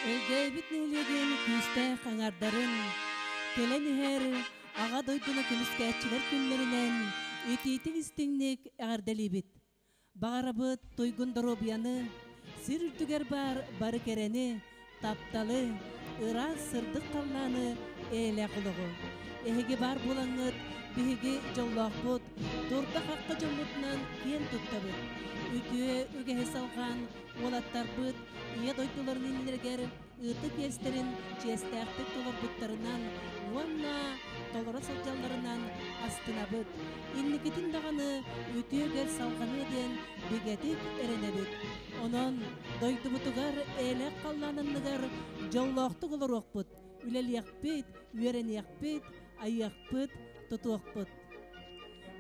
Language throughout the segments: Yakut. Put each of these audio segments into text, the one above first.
Элгээйбит нэһилиэгин күүстээх аҥардарын кэлэн иһэр Аҕа дойдуну көмүскээччилэр күннэринэн итиитик-истиҥник эҕэрдэлиибит! Баҕарабыт туйгун доруобуйаны, сир үрдүгэр баар бары кэрэни, тапталы, ыраас сырдык халлааны эйэлээх олоҕу. Эһиги баар буолаҥҥыт биһиги дьоллоохпут, турда-хахха дьоммутунан киэн туттабыт. Үтүө үгэһи салҕаан уолаттарбыт Ийэ дойдуларын иннилэригэр ытык иэстэрин чиэстээхтик толорбуттарынан уонна толоро сылдьалларынан астынабыт. Инникитин даҕаны үтүө салҕаныа диэн бигэтик эрэнэбит. Онон дойдубутугар эйэлээх халлаан анныгар дьоллоохтук олоруохпут, үлэлиэхпит, үөрэниэхпит, айыахпыт, тутуохпут.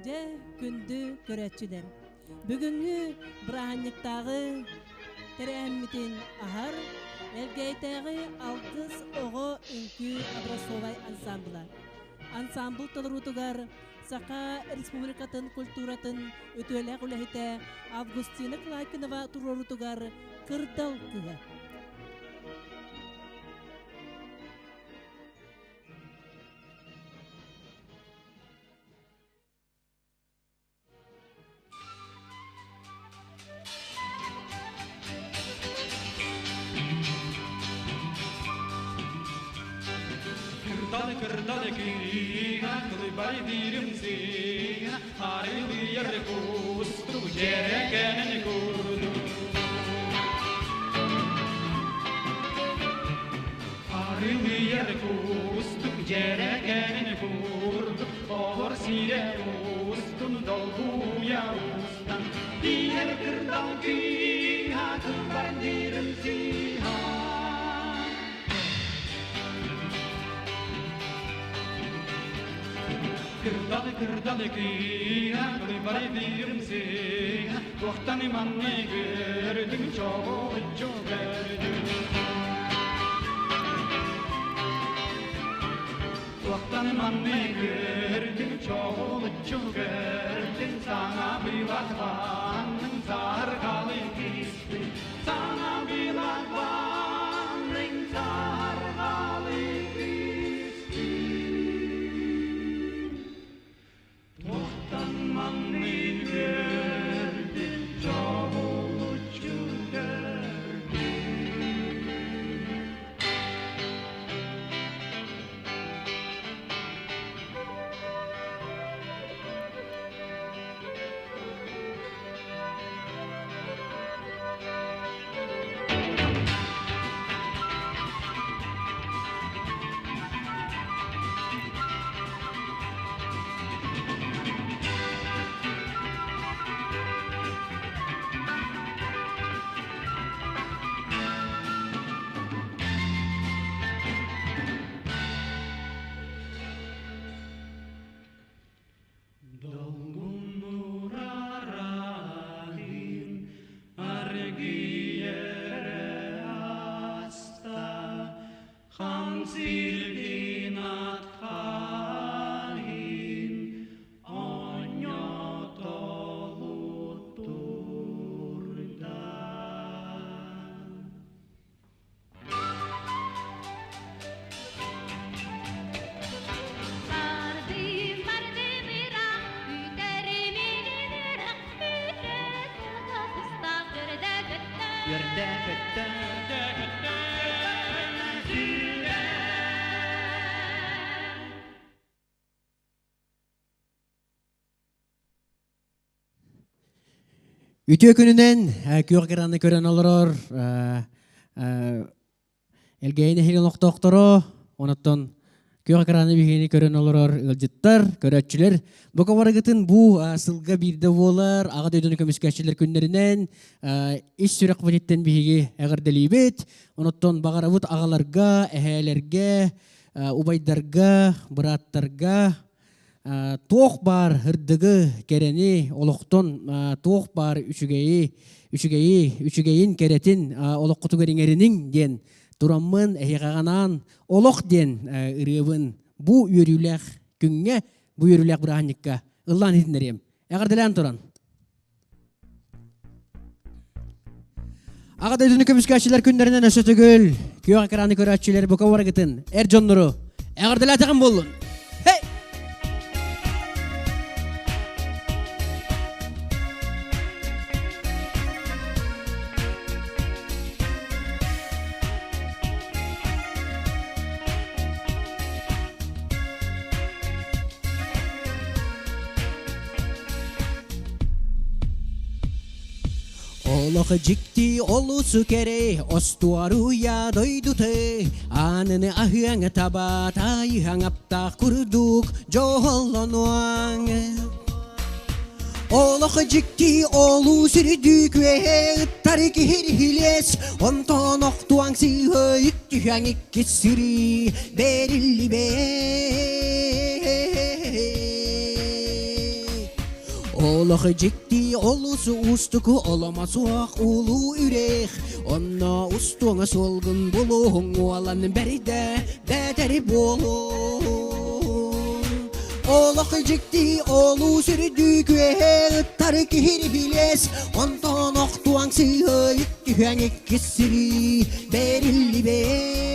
Дьэ, күндү көрөөччүлэр! Бүгүҥҥү бырааһынньыктааҕы тэрээһиммитин аһар Элгээйитээҕи Алгыс оҕо үҥкүү образцовай ансамбла. Ансамбл толоруутугар Саха Республикатын культуратын үтүөлээх үлэһитэ Августина Клайкинова туруоруутугар Кырдал кыһа. Кырдал кырдал кыыһа кылбай диирим сыыһа арылыйар кустук дьэрэкээн курдук Арылыйар кустук дьэрэкээн курдук Оһор сирэ устун долгуйа устан Тиийэр кырдал кыыһа кылбардыырым сыыһа Кырдал кырдал кыыһа кылбардыырым сыыһа Туохтан манны көрдүҥ чоҕуччу көрдүҥ Туохтан манны көрдүҥ чоҕулуччу көрдүҥ саҥа быылатбанныҥ саарҕалы кистиҥ саҥа быылатбанныҥ саарҕалы кистиҥ Туохтан манны көрдүн чоҕулуччу көрдүн Долгуннурарааһын аргыйара аста Хамсыырдын атхаһын оонньотолуттурда. Үөрдэ көттө, үөрдэ көттө, Үтүө күнүнэн күөх граны көрөн олорор Элгээйи нэһилиэгин олохтоохторо, онуттан күөх экраны биһигини көрөн олорор ыалдьыттар, көрөөччүлэр, бука барыгытын бу сылга биирдэ буолар аҕа дойдуну көмүскээччилэр күннэринэн ис сүрэхпититтэн биһиги эҕэрдэлиибит. Онуттан баҕарабыт аҕаларга, эһээлэргэ, убайдарга, бырааттарга туох баар ырдыгы, кэрэни, олохтон туох баар үчүгэйи, үчүгэйи, үчүгэйин, кэрэтин олоххутугар иҥэриниҥ диэн тураммын эһиэхэҕэ олох диэн ырыабын бу үөрүүлээх күҥҥэ, бу үөрүүлээх бырааһынньыкка ыллаан иһитиннэриэм. Эҕэрдэлээн туран. Аҕа дойдуну көмүскээччилэр күннэринэн өссө төгүл күөх экраны көрөөччүлэр бука барыгытын эр дьоннору эҕэрдэлээтэҕим буоллун. Hey! Олох дьикти олус кэрэ остуоруйа дойдута Аныны аһыаҥ таба таайыһаҥ аптаах курдук дьоһоллонуоҥ Олох дьикти олус үрдүк үөһэ ыттар киһирһилиэс Онтон охтуаҥ сыыһа үктүһэҥ иккис сири бэриллибэт Олох дьикти олус уустуку оломо суох улуу үрэх Онно устуоҥа суолгун булуһуҥ уолан бэридэ бэтэри буолуҥ Олох дьикти олус үрдүк үөһэ ыттар киһири билиэс Онтон охтуаҥ сыыһа түһэҥ иккис сири бэриллибэт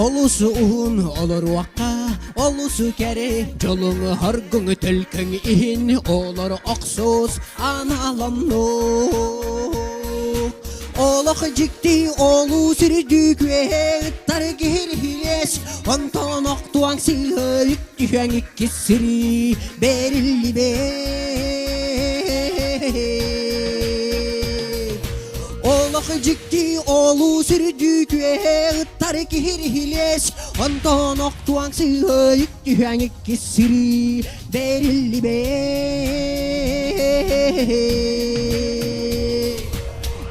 Олус уһун олоруохха, олус кэрэ дьолуҥ хоргуҥ төлкөҥ иһин олор охсус аналаннук. Олох дьикти олус үрдүк үөһэ ыттар киһирһилиэс, онтон охтуаҥ сыыһа түһэҥ иккис сири бэриллибэт. Олох дьикти олус үрдүк үөһэ ыттар киһирһилиэс, онтон охтуаҥ сыыһа түһэҥ иккис сири бэриллибэт.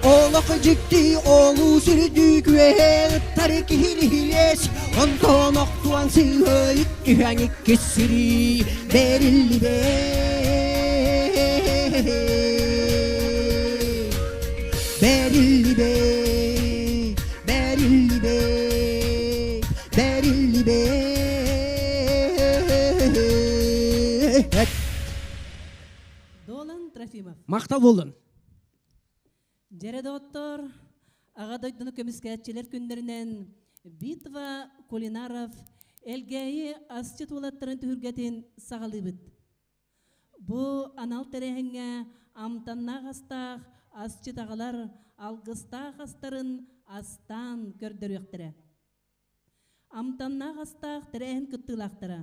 Олох дьикти олус үрдүк үөһэ ыттар киһирһилиэс, онтон охтуан сыыһа түһэҥ иккис сири бэриллибэт. Бэриллибэт, бэриллибэт, бэриллибэт. Долан Трофимов. Махтал буоллун. Дьэрэ доҕоттор, Аҕа дойдуну көмүскээччилэр күннэринэн Битва кулинаров Элгээйи асчыт уолаттарын түһүлгэтин саҕалыыбыт. Бу анал тэрээһиҥҥэ амтаннаах астаах асчыт аҕалар алгыстаах астарын астаан көрдөрүөхтэрэ. Амтаннаах астаах тэрээһин кыттыылаахтара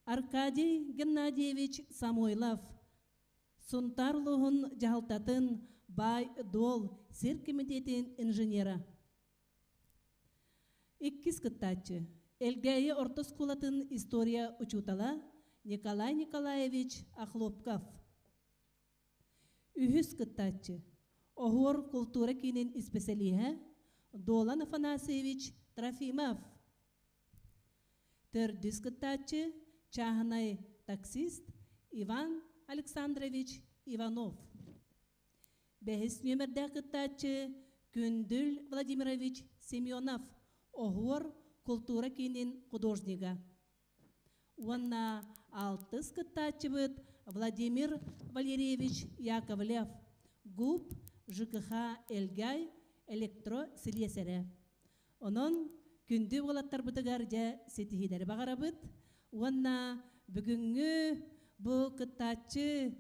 Аркадий Геннадьевич Самойлов, Сунтаар улууһун дьаһалтатын баай-дуол сир кэмитиэтин инженера. Иккис кыттааччы Элгээйи орто оскуолатын история учуутала Николай Николаевич Охлопков. Үһүс кыттааччы Оһуор култуура киинин испэсэлииһэ Долан Афанасьевич Трофимов. Төрдүс кыттааччы чааһынай таксист Иван Александрович Иванов. Бэһис нүөмэрдээх кыттааччы Күндүл Владимирович Семенов Оһуор култуура киинин художнига. Уонна алтыс кыттааччыбыт Владимир Валерьевич Яковлев, ГУП ЖКХ Элгай электро-силиэсэрэ. Онон күндү уолаттарбытыгар дьэ ситиһиилэри баҕарабыт уонна бүгүҥҥү бу кыттааччы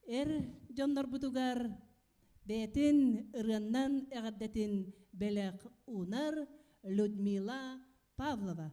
эр дьоннорбутугар бэйэтин ырыаннан эҕэрдэтин бэлэх уунар Людмила Павлова.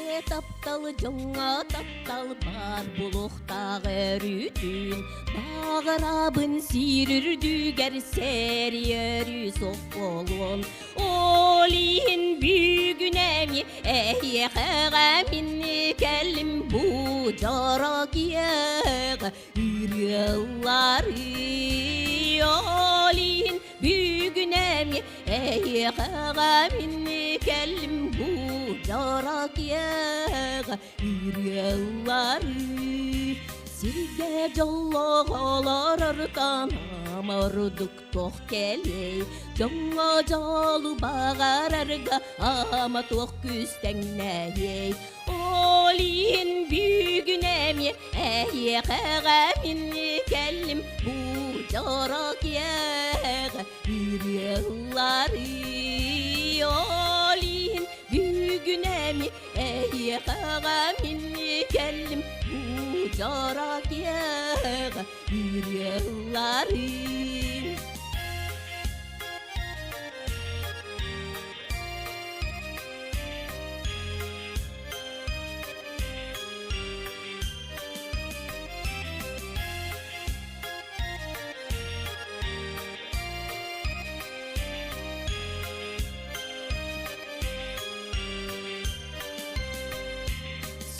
Сиргэ таптал, дьоҥҥо таптал баар булуохтаах өрүүтүн. Баҕарабын сир үрдүгэр сэрии өрүү суох буолуон. Ол иһин бүгүн эмиэ эһиэхэҕэ мин кэллим бу дьоро киэҕэ ырыалары. Ол иһин бүгүн эмиэ эһиэхэҕэ мин кэллим бу дьоро киэҕэ ырыалары. Сиргэ дьоллоох олорортон ордук туох кэлиэй, дьоҥҥо дьолу баҕарарга ама туох күүстэҥнэһиэй. Ол иһин бүгүн эмиэ эһиэхэҕэ мин кэллим бу дьоро киэҕэ ырыалары. Ол иһин бүгүн эмиэ эһиэхэҕэ мин кэллим бу дьоро киэҕэ ырыалары.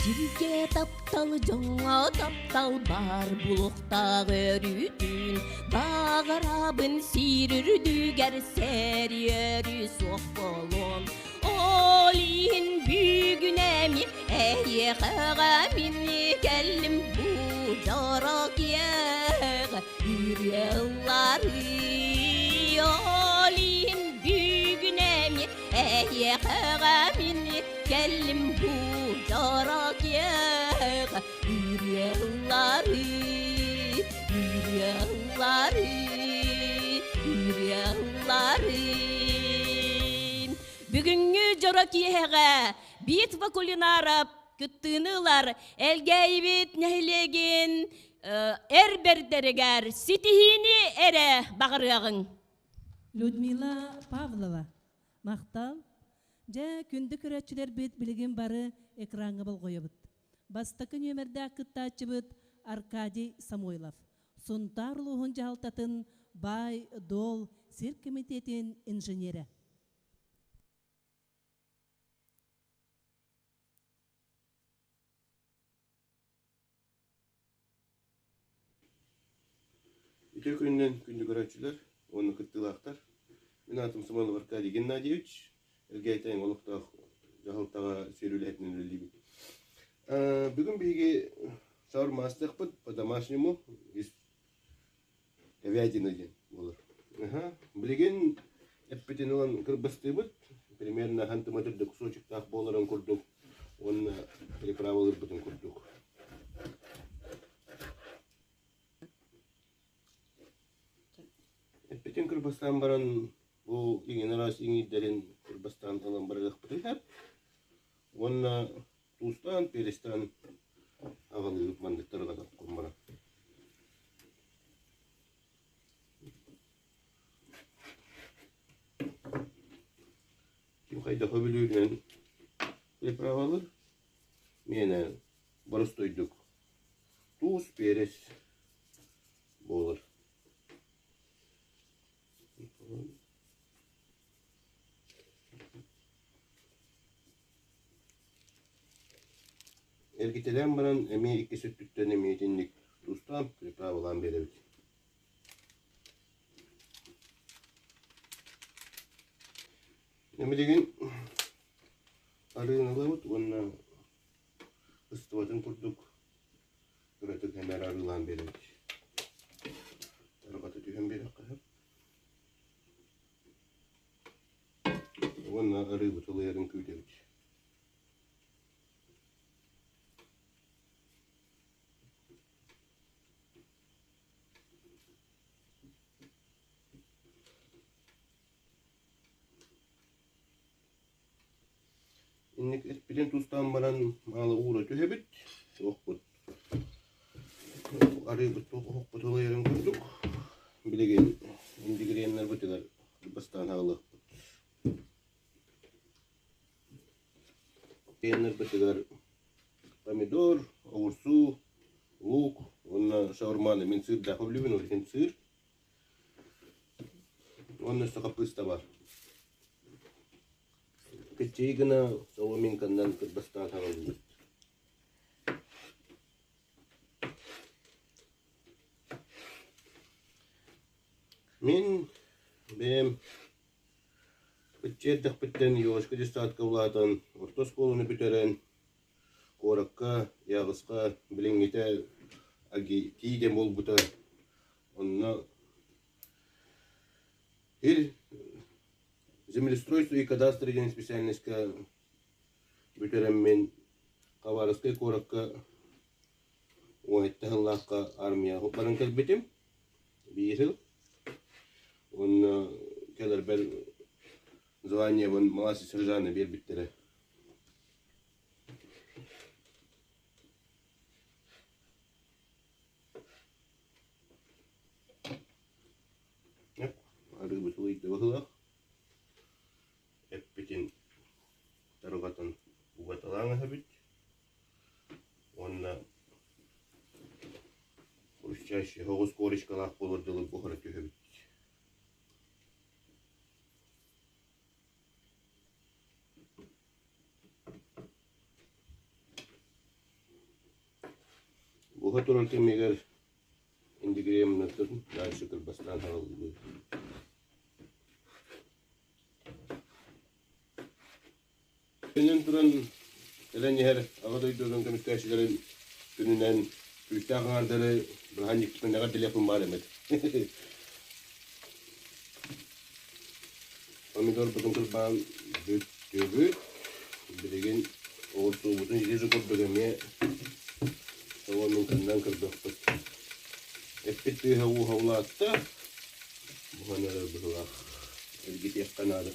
Сиргэ таптал, дьоҥҥо таптал баар булуохтаах өрүүтүн. Баҕарабын сир үрдүгэр сэрии өрүү суох буолуон. Ол иһин бүгүн эмиэ эһиэхэҕэ мин кэллим бу дьоро киэҕэ ырыалары. Ол иһин бүгүн эмиэ эһиэхэҕэ мин кэллим бу дьоро киэҕэ ырыалары, ырыалары, ырыалары. Бүгүҥҥү дьоро киэһэҕэ Битва кулинара кыттыыны ылар Элгээйибит нэһилиэгин эр бэрдэригэр ситиһиини эрэ баҕарыаҕыҥ. Людмила Павлова Махтал. Дьэ, күндү көрөөччүлэрбит билигин бары экраҥҥа болҕойобут. Бастакы нүөмэрдээх кыттааччыбыт Аркадий Самойлов. Сунтаар улууһун дьаһалтатын Баай Дол сир кэмитиэтин инженерэ. Үтүө күнүнэн күндү көрөөччүлэр уонна кыттыылаахтар. Мин аатым Самойлов Аркадий Геннадьевич, Элгээйтэҥ олохтоох дьаһалтаҕа сир үлэһитинэн үлэлиибин. Бүгүн биһиги шаурма астыахпыт по-домашнему из говядины диэн буолар. Билигин эппитин ылан кырбастыыбыт, примерно сантиметр кусочектаах буоларын курдук уонна приправалыырбытын курдук. Эппитин кырбастаан баран бу иҥин араас иҥиирдэрин кырбастаан ылан барыахпытын сөп. Уонна туустаан, перестаан аҕалыыбыт манныктары баран. Ким хайдах өбүлүүрүнэн приправалыыр, миэнэ боростуойдук туус, перец буолар. Эргитэлээн баран эмиэ иккис өттүттэн эмиэ итинник туустаан приправалаан биэрэбит. Билигин арыыны ылабыт уонна ыстыбатын курдук кыратык эмээр арыылаан биэрэбит. Тарҕата түһэн биэриэххэ сөп. Уонна арыыбыт ылыйарын күүтэбит. Инник эппитин тустаан баран маалы уура түһэбит. Суохпут арыыбыт оһохпут ылыйарын курдук билигин индигириэннэрбитигэр бастаан аҕалыахпыт. Тиэннэрбитигэр помидор, оҕурсуу, лук уонна шаурманы мин сыырдаах өлүүбүн, ол иһин сыыр. Уонна өссө хаппыыста бар. Кыччыы гына соломинканнан кырбастаан хаҥалыыбыт. Мин бэйэм ычча эрдэхпиттэн Ёлочка детсадка улаатан, орто оскуоланы бүтэрэн, куоракка, Яҕыска билиҥҥитэ АГИТИ диэн буолбута. Онно Ил землеустройство и кадастр диэн специальноска бүтэрэммин Хабаровскай куоракка 17 сыллаахха армияҕа баран кэлбитим биир сыл. Уонна кэлэрбэр званиебын младший сержана биэрбиттэрэ. Арыыбыт улуйда быһыылаах. Эппитин тарҕатан угаталаан ыһабыт уонна хрустящий соҕус корочкалаах буолуор дылы буһара түһэбит. Буһа турар кэмигэр индигириэмнэтин дальше кырбастаан аҕаллыбыт. Күнүн туран кэлэн иһэр Аҕа дойдутун көмүскээччилэрин күнүнэн күүстээх аҥаардары бырааһынньыкпын эҕэрдэлиэхпин баар эмит. Помидорбутун кырбаан бүттүбүт. Билигин оҕурсуубутун ити курдук эмиэ соломинканнан кырбыахпыт. Эппит тыаһа ууһа улаатта. Буһан эрэр быһыылаах. Эргитиэххэ наада.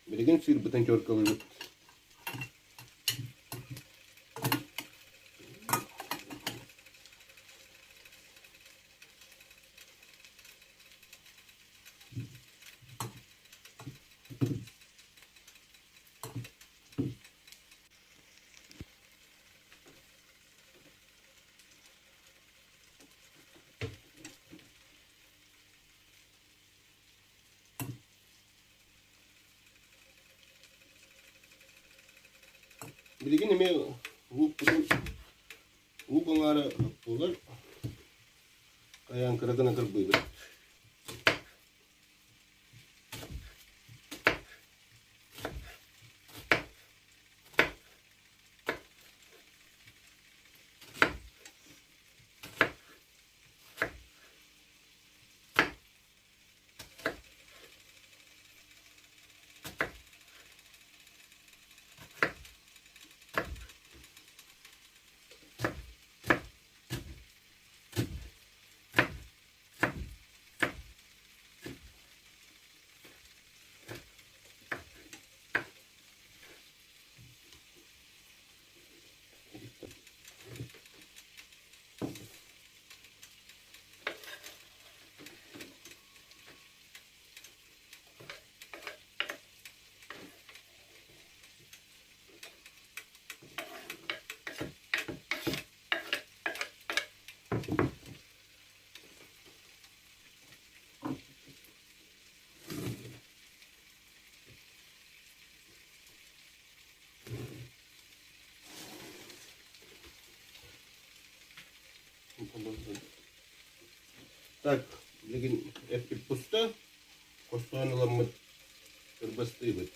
Билигин сыырбытын чоркалыыбыт. Билигин эмиэ луукпутун луук аҥаара буолар. Хайаан кыра гына кырбыыбыт. Так, билигин эппит буста, хостоон ыламмыт кырбастыыбыт.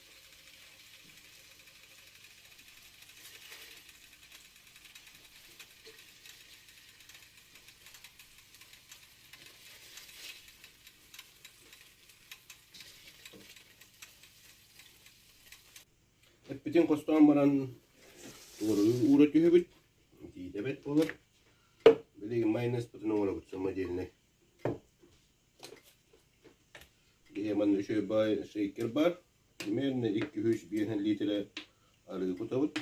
Эппитин хостоон баран туоруу уура түһэбит, итиитэбэт буолар. Билигин майонезпытын оҥоробут самодельнай. Биһиги манна үчүгэй баай шейкер баар. Примерно 2-3 литрэ арыы кутабыт.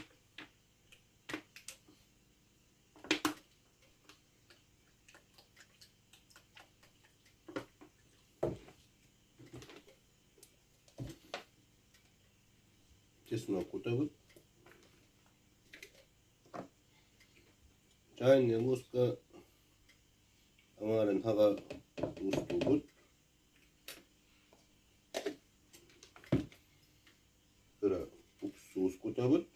Чеснок кутабыт. Чайная ложка аҥаарын хаҕа устуубут. Кыра уксуус кутабыт.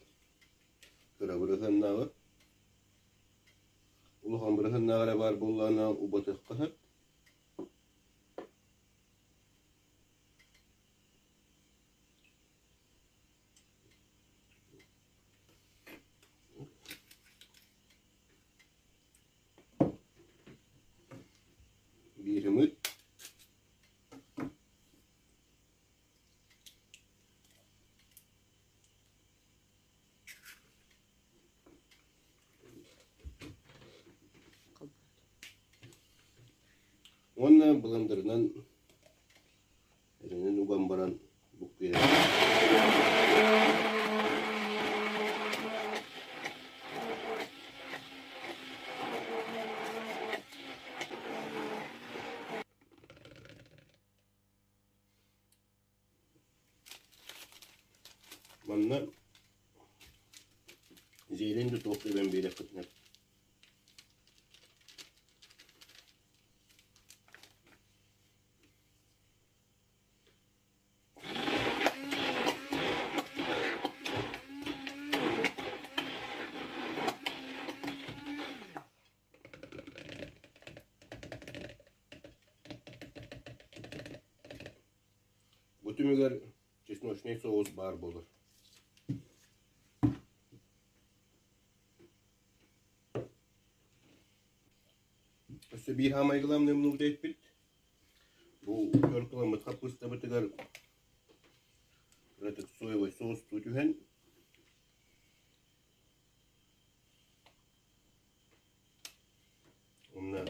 Кыра бырыһыаннааҕы. Улахан бырыһыаннааҕы эрэ баар буоллаҕына убатыахха сөп. Биир ымыт Уонна блендерынан эрэнэн уган баран буккуйар. Манна зелень да туох эбэн биэрэххитинэ Бу түмүгэр чесночный соус баар буолар. Өссө биир хаамай главный умнубут эппит. Бу көр кыламмыт хаппыыстабытыгар кыратык соевай соус түһэн Онно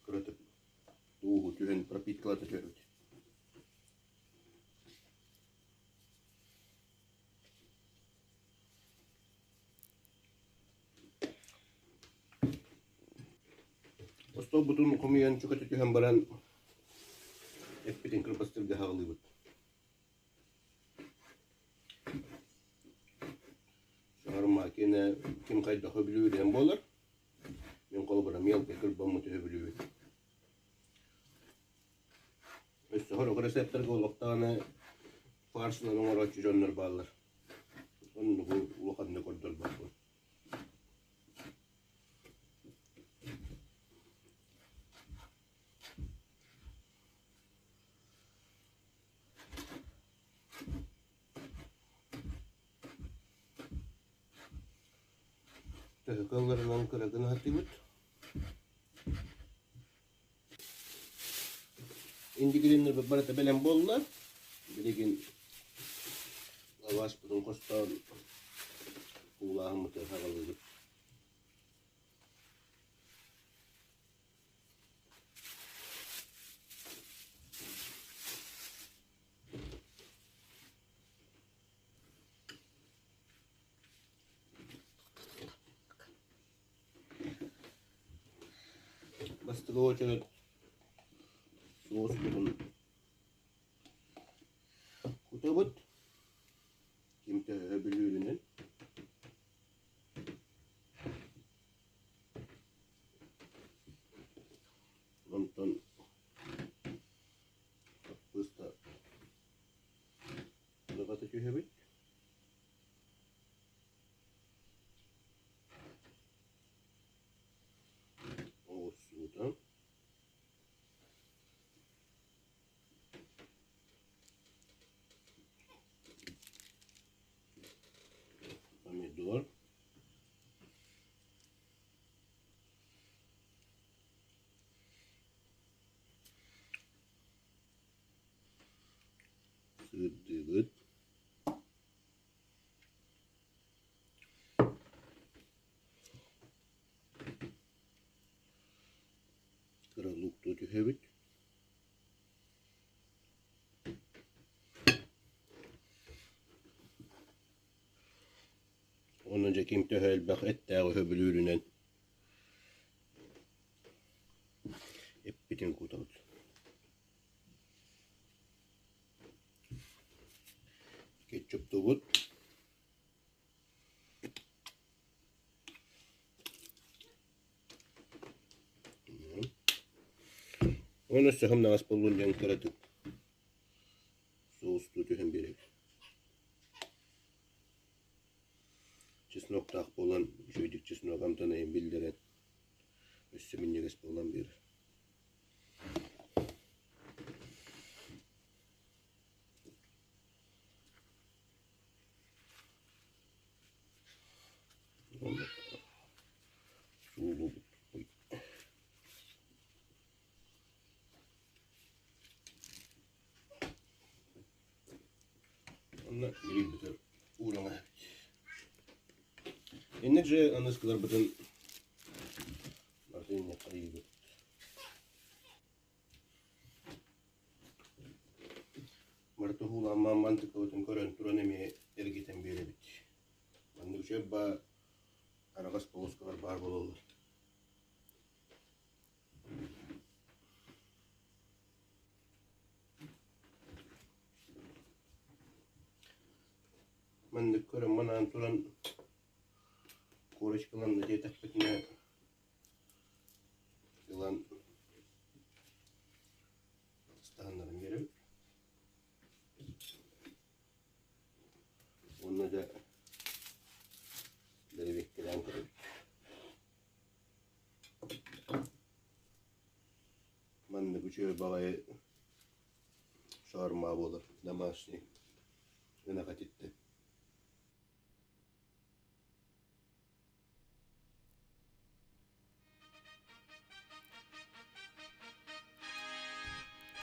кыратык тууһу түһэн пропиткалата түһэбит. Остуолбутун хомуйан чөкөтө түһэн баран эппитин кырбастырга хаҕылыыбыт. Шаурма киэнэ ким хайдах сөбүлүүрүнэн буолар. Мин холобура мелкай кырбаммыт сөбүлүүбүн. Өссө сорох рецептэргэ олохтоҕуна фаршынан оҥорооччу дьоннор бааллар. Оннугу улаханнык ордорбоппун. Төһө кыалларынан кыра гына сатыыбыт. Индигириннэр барыта бэлэм буолла. Билигин лавашпытын хостоон уулааһыммытын саҕалыыбыт. Бастакы уочарат соуспутун кутабыт. Ким төһө бүлүүрүнэн. Онтон хаппыыста Ыҕата түһэбит. Оҕурсуута. Помидор. Сыырдыыбыт. Кыра лууктуу түһэбит. Уонна дьэ ким төһө элбэх эттээх өһөбүлүүрүнэн эппитин кутабыт. Кетчуптуубут. Уонна өссө сымнаҕас буоллун диэн кыратык соустуу түһэн биэрэбит. Чесноктаах буолан үчүгэйдик чеснок амтана иһин биллэрэн өссө минньигэс буолан биэрэр. Суулуубут. Онно грилбитин ууран эбит. Инник же аныскыларбытын барытын хайыыбыт. Барыта уһуулааммаан мантыкабытын көрөн туран эмиэ эргитэн биэрэбит. Маннык үчүгэй баа араҕас полоскалар баар буолаллар. Маннык көрөн манаан туран корочкаланна диэтэхпитинэ ылан ыстаһыннаран биэрэбит. Уонна дьэ бэрэбиэккэлээн көрөбүт. Маннык үчүгэй баҕайы шаурма буолар домашний ынах этиттэн.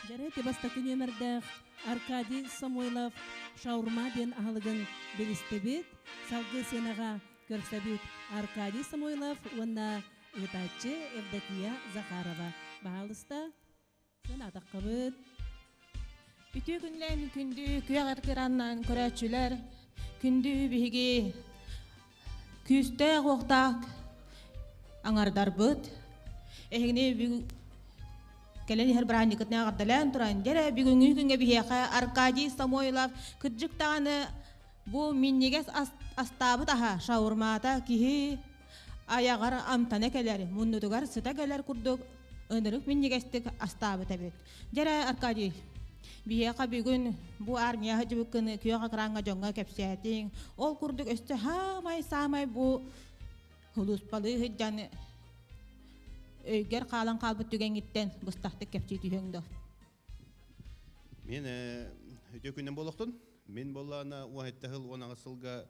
Дьэрэ бастакы нүөмэрдээх Аркадий Самойлов шаурма диэн аһылыгын билистибит. Салгыы сыанаҕа көрсөбүт Аркадий Самойлов уонна ыытааччы Евдокия Захарова. Баһаалыста, сыанаатаххыбыт. Үтүө күнлээн күндү күөх эркираннан көрөөччүлэр, күндү биһиги күүстээх уохтаах аҥардарбыт. Эһигини кэлэн иһэр бырааһынньыккытын эҕэрдэлээн туран, дьэрэ бүгүҥҥү күҥҥэ биһиэхэ Аркадий Самойлов кырдьык даҕаны Бу минньигэс астаабыт аһа шаурмата киһи айаҕар амтана кэлэр, муннутугар сыта кэлэр курдук ынырык минньигэстик астаабыт эбит. Дьэрэ, Аркадий. Биһиэхэ бүгүн бу армия сылдьыбыккын күөх экраҥҥа дьоҥҥо кэпсээтиҥ. Ол курдук өссө саамай саамай бу сулууспалыы сылдьан өйгөр хаалан хаалбыт түгэҥҥиттэн быстахтык кэпсии түһүөҥ дуо? Мен үтүө күннэн буолуохтун. Мин буоллаҕына 17 сыл 18 сылга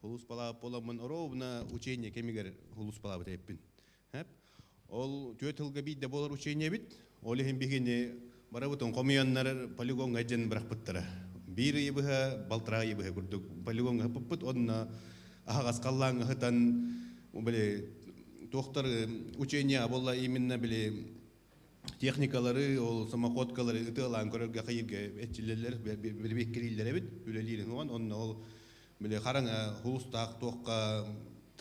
сулууспалаабыт буоламмын ровно учение кэмигэр сулууспалаабыт эбиппин. Ол түөрт сылга биирдэ буолар учение эбит. Ол иһин биһигини барыбытын хомуйаннар полигоҥҥа дьэн бырахпыттара. Биир ыйы быһа, балтараа ыйы быһа курдук полигоҥҥа ыппыппыт. Онно аһаҕас халлааҥҥа сытан били туохтар учение буолла именно били техникалары, ол самоходкалары ытыалаан көрөргө хайырга эччилэллэр, бирбиэккэлииллэр эбит, үлэлиирин уон. Онно ол били хараҥа хулустаах туохха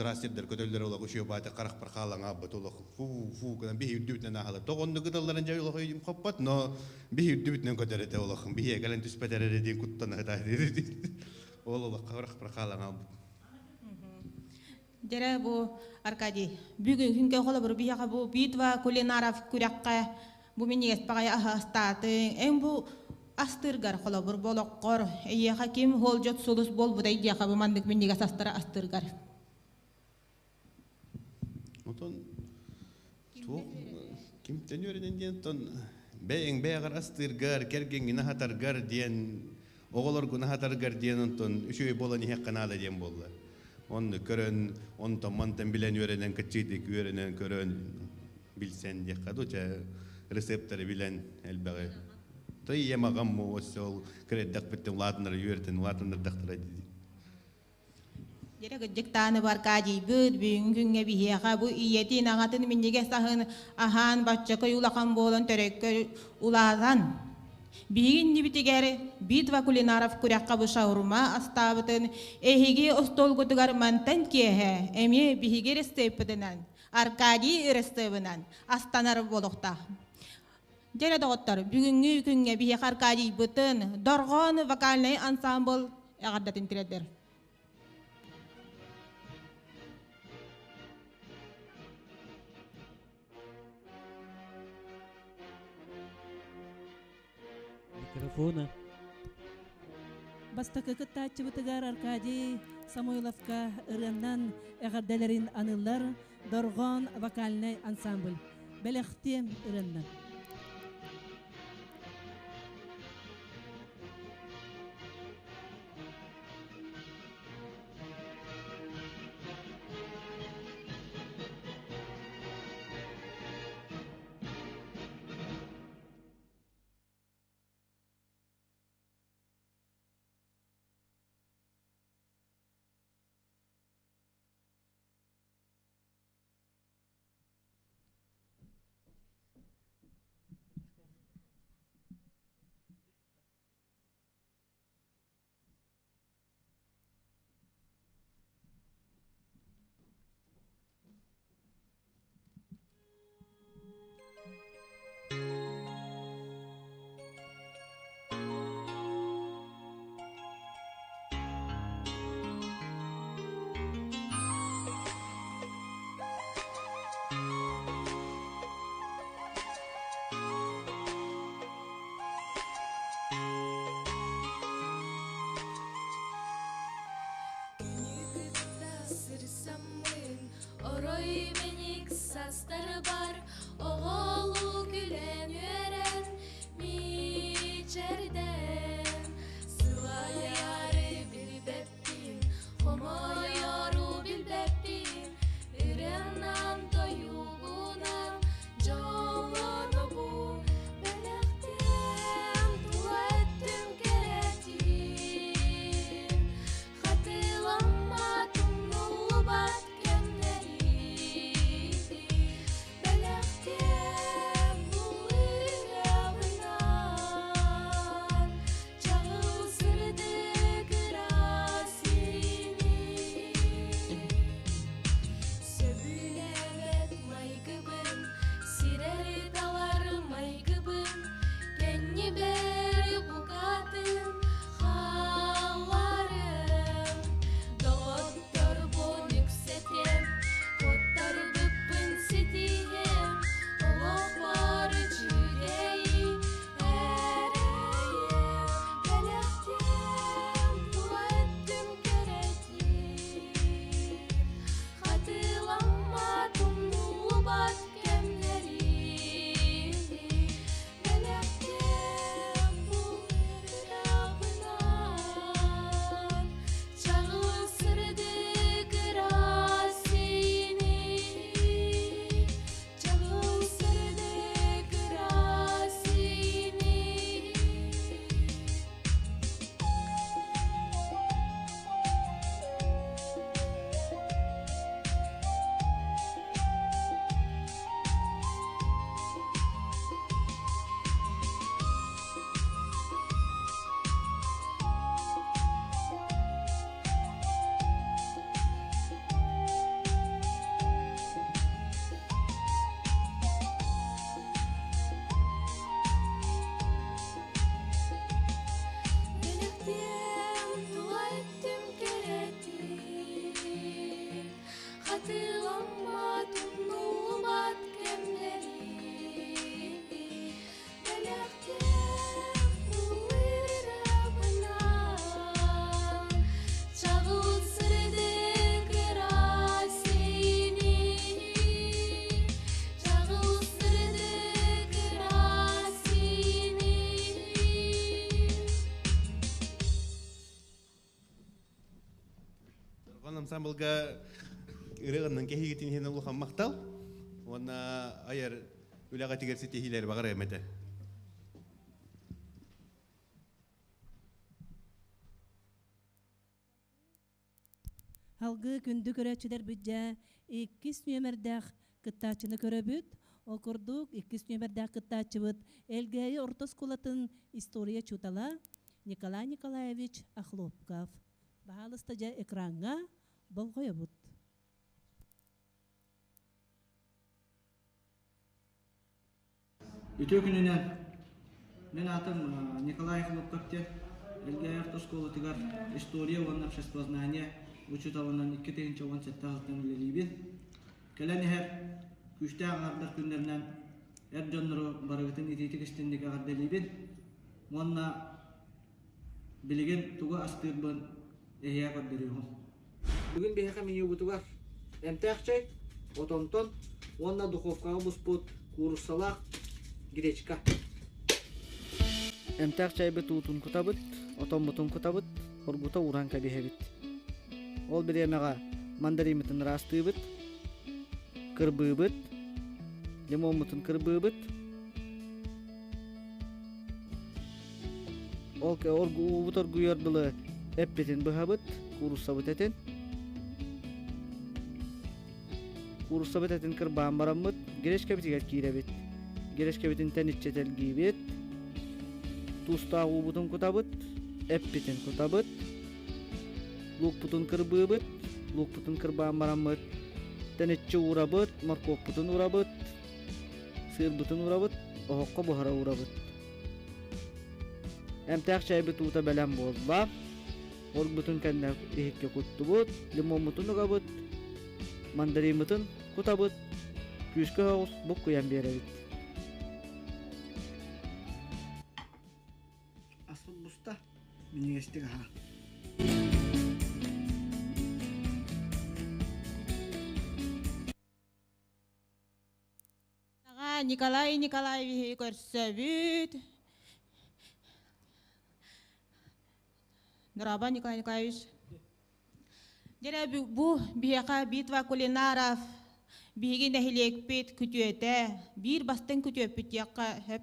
трассердэр көтөллөр олох үчүгэй баата харахпар хаалан аабыт олох фу фу гынан биһи үрдүбүтүнэн ааһалар тоҕо оннук ыталларын дьэ олох өйүм хоппот но биһи үрдүбүтүнэн көтөр этэ олох биһи кэлэн түспэтэр эрэ диэн куттана ол олох харахпар хаалан аалбыт. Дьэрэ бу Аркадий, бүгүн күнгэ холобур биһиэхэ бу битва кулинаров күрэххэ бу минньигэс баҕайы аһы астаатыҥ. Эн бу астыыргар холобур болоххор эйиэхэ ким хоолдьот сулус буолбутай диэхэ бу маннык минньигэс астары астыыргар? Отон туох кимтэн үөрэнэн диэн оттон бэйэҥ бэйэҕэр астыыргар, кэргэҥҥин аһатаргар диэн оҕолоргун аһатаргар диэн онтон үчүгэй буолан иһиэххэ наада диэн буолла. Онну көрөн, онтон мантан билэн үөрэнэн, кыччыйдык үөрэнэн көрөн билсэн диэххэ дуу, чэ рецептэри билэн элбэҕи. То ийэм аҕам өссө ол кыра эрдэхпиттэн улаатыннара үөрэтэн улаатыннардахтара дии. Дьэрэ кырдьык тааны Аркадийбыт бүгүҥҥү күҥҥэ биһиэхэ бу ийэтин аҕатын минньигэс аһын аһаан баччакай улахан буолан төрөккө улаатан биһиги иннибитигэр битва кулинаров күрэххэ бу шаурма астаабытын эһиги остуолгутугар мантан киэһэ эмиэ биһиги рецеппитинэн Аркадий рецебынан астанар буолуохтаах. Дьэрэ доҕоттор, бүгүҥҥү күҥҥэ биһиэхэ Аркадийбытын Дорҕоон вокальнай ансаамбыл эҕэрдэтин тириэрдэр. Микрофона. Бастакы кыттааччыбытыгар Аркадий Самойловка ырыаннан эҕэрдэлэрин аныллар Дорҕоон вокальнай ансамбль. Бэлэхтиэм ырыаннан. ансамблга ырыаҕынан кэһиигитин иһин улахан махтал уонна айар үлэҕитигэр ситиһиилэр баҕарыам этэ. Алгыы күндү көрөөччүлэрбит дьэ иккис нүөмэрдээх кыттааччыны көрөбүт. Ол курдук иккис нүөмэрдээх кыттааччыбыт Элгээйи орто оскуолатын история учуутала Николай Николаевич Охлопков. Баһаалыста дьэ экраҥҥа болҕойобут. Үтүө күнүнэн! Мин аатым Николай Хлопков диэн. Элгээйи орто оскуолатыгар история уонна обществознание учууталынан 2017 сылтан үлэлиибин. Кэлэн иһэр күүстээх аҥардар күннэринэн эр дьоннору барыгытын итиитик истинник эҕэрдэлиибин уонна билигин тугу астыырбын эһиэхэ көрдөрүөҕүм. Бүгүн биһиэхэ менюбутугар эмтээх чэй, отонтон уонна духовкаҕа буспут кууруссалаах гречка. Эмтээх чайбыт уутун кутабыт, отоммутун кутабыт, оргута ууран кэбиһэбит. Ол бириэмэҕэ мандариммытын ыраастыыбыт, кырбыыбыт, лимоммутун кырбыыбыт. Ол уубут оргуйар дылы эппитин быһабыт, кууруссабыт этин. Кууруссабыт этин кырбаан бараммыт, гречкэбитигэр киирэбит. Гречкэбитин тэниччи тэлгиибит. Туустаах уубутун кутабыт, эппитин кутабыт. Луукпутун кырбыыбыт, луукпутун кырбаан бараммыт, тэниччи уурабыт, моркуоппутун уурабыт, сыырбытын уурабыт, оһоххо буһара уурабыт. Эмтээх чэйбит уута бэлэм буолла. Оргутун кэннэ иһиккэ куттубут, лимоммутун угабыт, мандариммытын кутабыт, күүскэ соҕус буккуйан биэрэбит. Аспыт буста, минньигэстик аһаа. Николай Николаевиһы көрсөбүт. Дорообо, Николай Николаевич. Дьэрэ бу биһиэхэ битва кулинаров биһиги нэһилиэкпит күтүөтэ, биир бастыҥ күтүөппүт диэххэ сөп.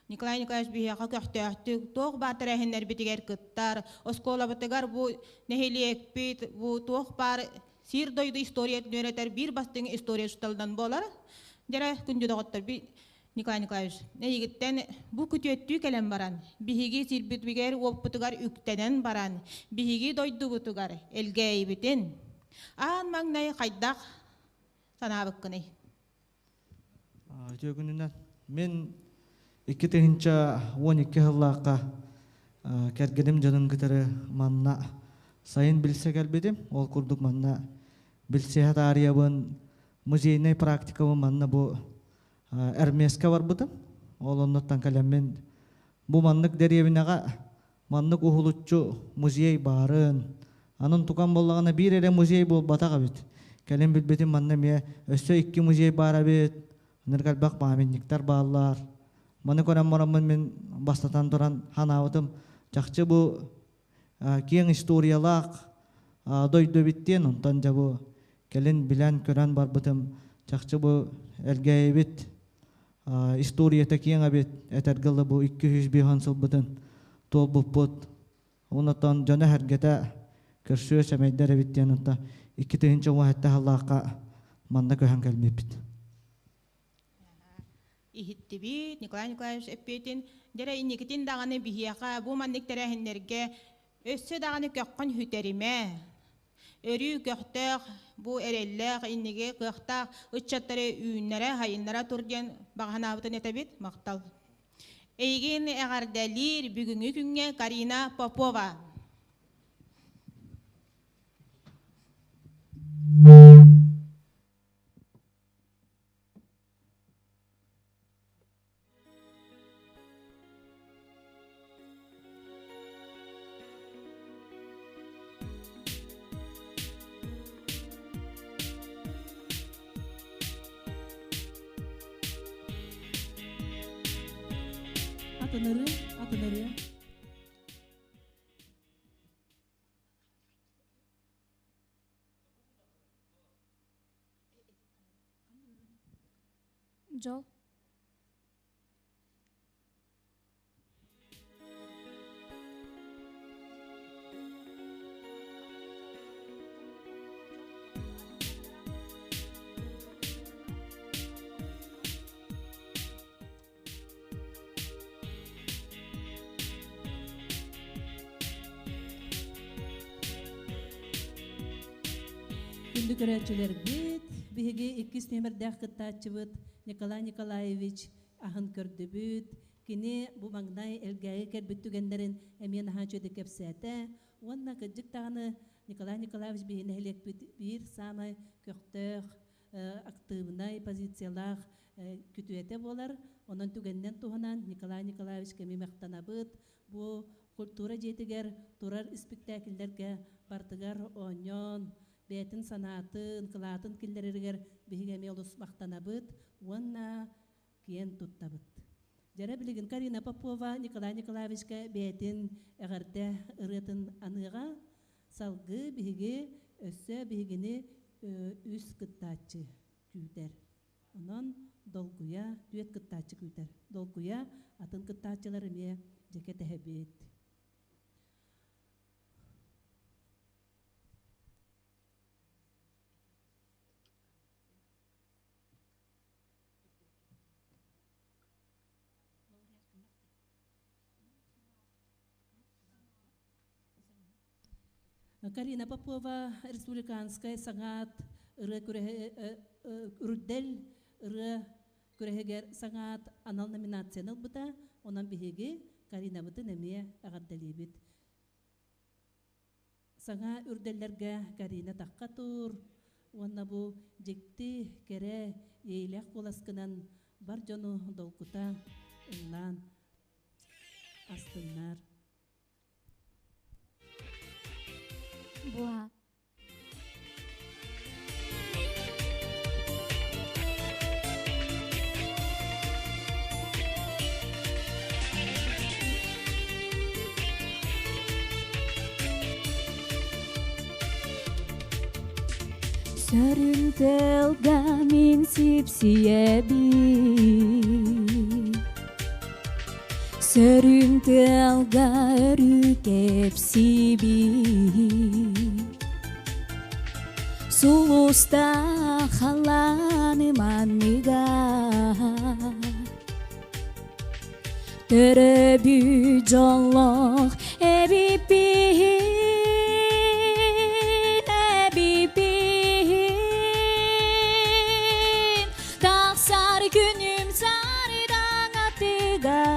Николай Николаевич биһиэхэ көхтөөхтүк туох баар тэрээһиннэрбитигэр кыттар, оскуолабытыгар бу нэһилиэкпит бу туох баар сир дойду историятын үөрэтэр биир бастыҥ история учууталынан буолар. Дьэрэ күндү доҕоттор, Николай Николаевич, эйигиттэн бу күтүөттүү кэлэн баран, биһиги сирбитигэр уоппутугар үктэнэн баран, биһиги дойдубутугар Элгээйибитин аан маҥнай хайдах санаабыккыный? Үтүө күнүнэн. Мин 2012 сыллаахха кэргэним дьонун кытары манна сайын билсэ кэлбитим. Ол курдук манна билсиһэ таарыйабын, музейнай практикабын манна бу Эрмеска барбытым. Ол оннуттан кэлэммин бу маннык дэриэбинэҕэ маннык уһулуччу музей баарын, анын тукан буоллаҕына биир эрэ музей буолбатах эбит. Кэлин билбитим манна эмиэ өссө икки музей баар эбит. Ынырык элбэх памятниктар бааллар. Маны көрөн бараммын мин бастатан туран ханаабытым чахчы бу киэҥ историялаах дойду эбит диэн онтон дьэ бу кэлин билэн көрөн барбытым чахчы бу Элгээйибит историята киэҥ эбит этэргэ дылы бу 205 сылбытын туолбуппут онтон дьоно сэргэтэ көрсүө сэмэйдэр эбит диэн онто 2017 сыллаахха манна көһөн кэлбиппит. Иһиттибит Николай Николаевич эппиэтин дьэрэ инникитин даҕаны биһиэхэ бу маннык тэрээһиннэргэ өссө даҕаны көххүн сүтэримэ. Өрүү көхтөөх, бу эрэллээх, инниги кыахтаах ыччаттары үүннэрэ, хайыннара тур диэн баҕанаабытын этэбит. Махтал. Эйигин эҕэрдэлиир бүгүҥҥү күҥҥэ Карина Попова. Атыныры, атыныры. Дьол. Күндү көрөөччүлэрбит, биһиги иккис нүөмэрдээх кыттааччыбыт Николай Николаевич аһын көрдүбүт. Кини бу маҥнай Элгээйи кэлбит түгэннэрин эмиэ наһаа үчүгэйдик кэпсээтэ. Уонна кырдьык даҕаны Николай Николаевич биһи нэһилиэкпит биир саамай көхтөөх, актыыбынай позициялаах күтүөтэ буолар. Онон түгэнинэн туһанан Николай Николаевич кэми махтанабыт. Бу культура дьиэтигэр турар испиктээкиллэргэ барытыгар оонньоон, бэйэтин санаатын, кылаатын киллэрэригэр биһиги эмиэ олус махтанабыт уонна киэн туттабыт. Дьэрэ билигин Карина Попова Николай Николаевичка бэйэтин эҕэрдэ ырыатын аныаҕа. Салгыы биһиги өссө биһигини үс кыттааччы күүтэр. Онон долгуйа түөрт кыттааччы күүтэр. Долгуйа атын кыттааччылар эмиэ дьэ кэтэһэбит. Карина Попова республиканскай саҥаат ырыа күрэһэ үрдэл ырыа күрэһигэр саҥаат анал номинацияны ылбыта. Онон биһиги Каринабытын эмиэ эҕэрдэлиибит. Саҥа үрдэллэргэ Карина тахха тур уонна бу дьикти, кэрэ, иэйилээх куоласкынан бар дьону долгута ыллаан астыннар. Буа. Сөрүн тылга мин сипсийэбин Сөрүн тыалга өрүү кэпсиибин Сулустаах халлааны манныга Төрөбүт дьоллоох эбиппин эбиппин Тахсар күнүм сарыдаҥ атыгар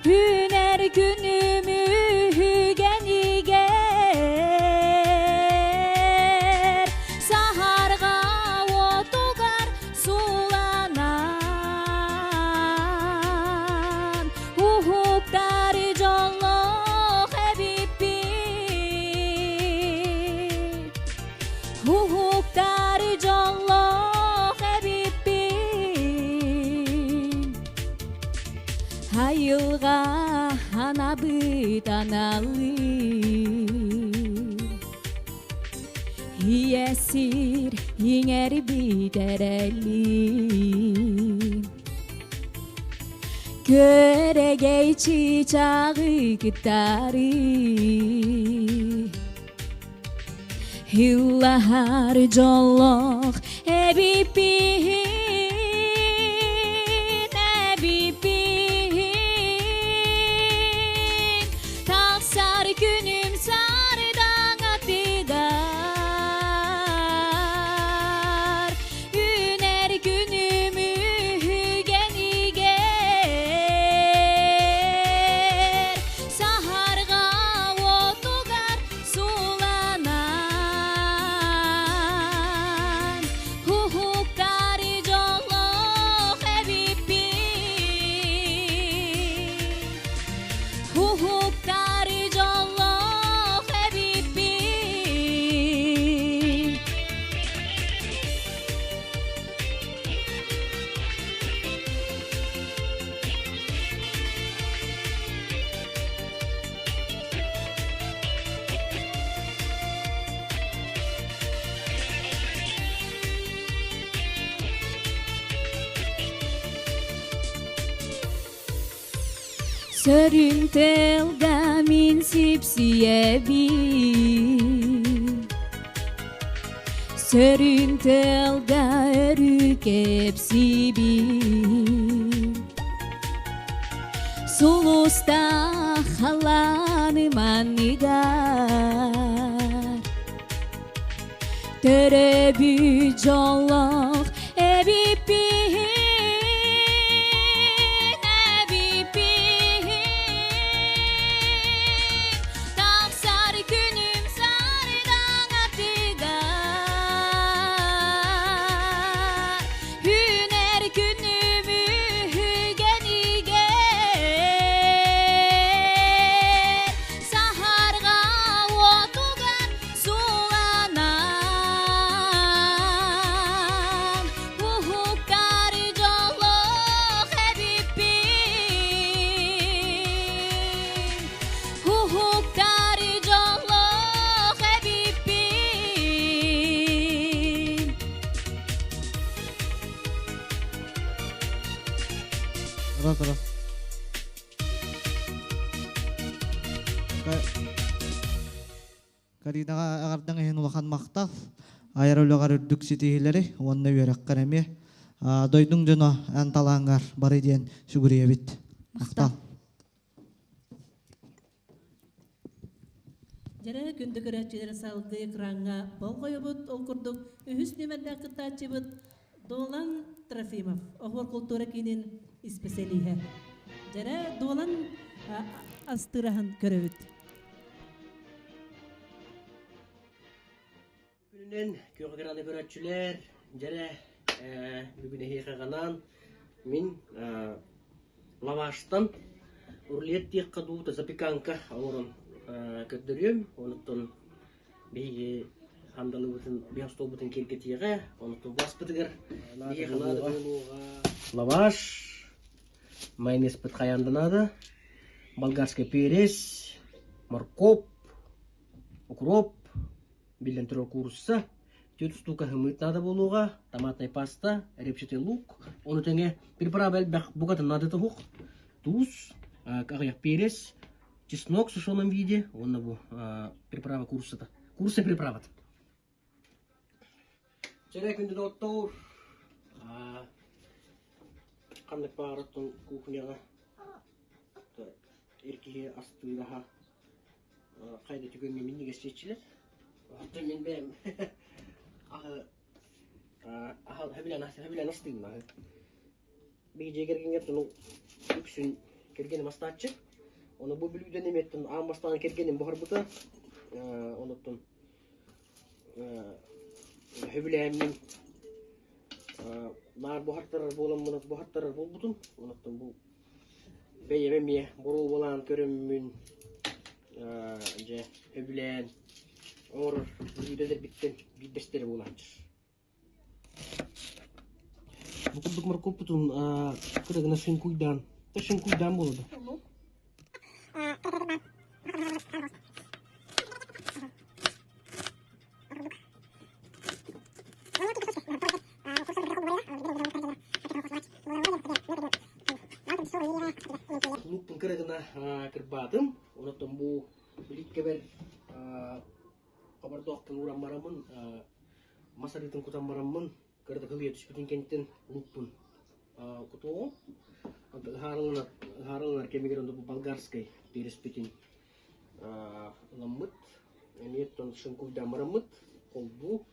Үүнэр күнүм үһүгэнигэр Саһарҕа уотугар суланан Уһуктар дьоллоох эбиппин Уһуктар дьоллоох эбиппин Айылҕа анабыт аналыы Ийэ сир иҥэрбит эрэлим Күөрэгэй чыычааҕы кытары Ыллаһар дьоллоох эбиппин, эбиппин. Тахсар күнүм сардаҥ атыгар, Үүнэр күнүм үһүгэнигэр. Саһарҕа уотугар суланан, Уһуктар дьоллоох Сөрүн тылга мин сипсийэбин Сөрүн тылга өрүү кэпсиибин Сулустаах халааным анныгар Төрөбүт дьоллоох эбиппин, эбиппин. Тахсар күнүм сардаҥатыгар, Үүнэр күнүм үһүгэнигэр, Саһарҕа уотугар Суланан уһуктар дьоллоох эбиппин, уһуктар дьоллоох эбиппин. Раз, раз. Каринаҕа эҕэрдэҥ иһин улахан махтал. Айар үлэҕэр үрдүк ситиһиилэри уонна үөрэххэр эмиэ. Дойдуҥ дьоно эн талааҥҥар бары диэн сүгүрүйэбит. Махтал. Дьэрэ күндү көрөөччүлэр салгыы экраҥҥа болҕойобут. Ол курдук үһүс нүөмэрдээх кыттааччыбыт Дуолан Трофимов, оһуор култуура киинин исписэлииһэ. Дьэрэ Дуолан астыраһын көрөбүт. Күнүнэн күөх экраны көрөөччүлэр, дьэрэ бүгүн эһиэхэ анаан мин лаваштан рулет диэххэ дуу, запеканка оҥорон көрдөрүөм. Онуттан биһиги хандалыбытын, биһи остуолбутун киэргэтиэҕэ, онуттан буаспытыгар биһиэхэ наада буолуоҕа. Лаваш, майонезпыт хайаан да наада, болгарский перец, моркоп, укроп, биллэн турар куурусса, түөрт устуука хымыыт наада буолуоҕа, томатная паста, репчатый лук, ону тэҥэ приправа элбэх букатын наадата суох, туус, аҕыйах перец, чеснок в сушеном виде уонна бу приправа кууруссата. Куурусса приправата. Чэрэ күндү доҕоттоор, ханнык баҕараттан кухняҕа эр киһи астыыраһа хайда түгэҥҥэ минньигэс диэччилэр. Оттон мин бэйэм аһы сөбүлээн астыыбын аһы. Биһи дьиэ кэргэҥҥэ ону үксүн кэргэним астааччы. Ону бу бүлүүдэн эмиэттэн аан бастаан кэргэним буһарбыта. Онуттан сөбүлээммин наар буһартарар буоламмын буһартарар буолбутум. Онуттан бу бэйэм эмиэ боруобалаан көрөммүн дьэ сөбүлээн оҥорор бүлүүдэлэрбиттэн биирдэстэрэ буолааччы. Бу курдук моркуоппутун кыра гына шинкуйдаан, шинкуйдаан буолла да. Луукпун кыра гына кырбаатым. Онон бу биликкэбэр хобордоохпун ууран бараммын мас арыытын кутан бараммын кыратык ылыйа түспүтүн кэнниттэн луукпун кутуоҕум. Ыһаарыланар кэмигэр онно бу болгарскай переспитин ыламмыт, эмиэ оттон шинкуйдаан бараммыт, холбуу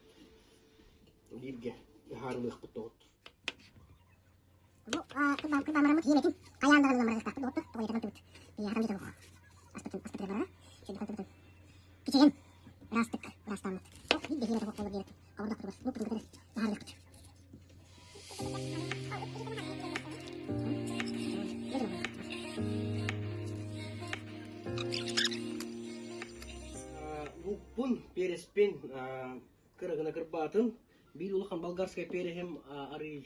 бииргэ ыһаарылыахпыт доҕоттор. Луукпун, переспин кыра гына кырбаатын. Биир улахан болгарскай переһим арыы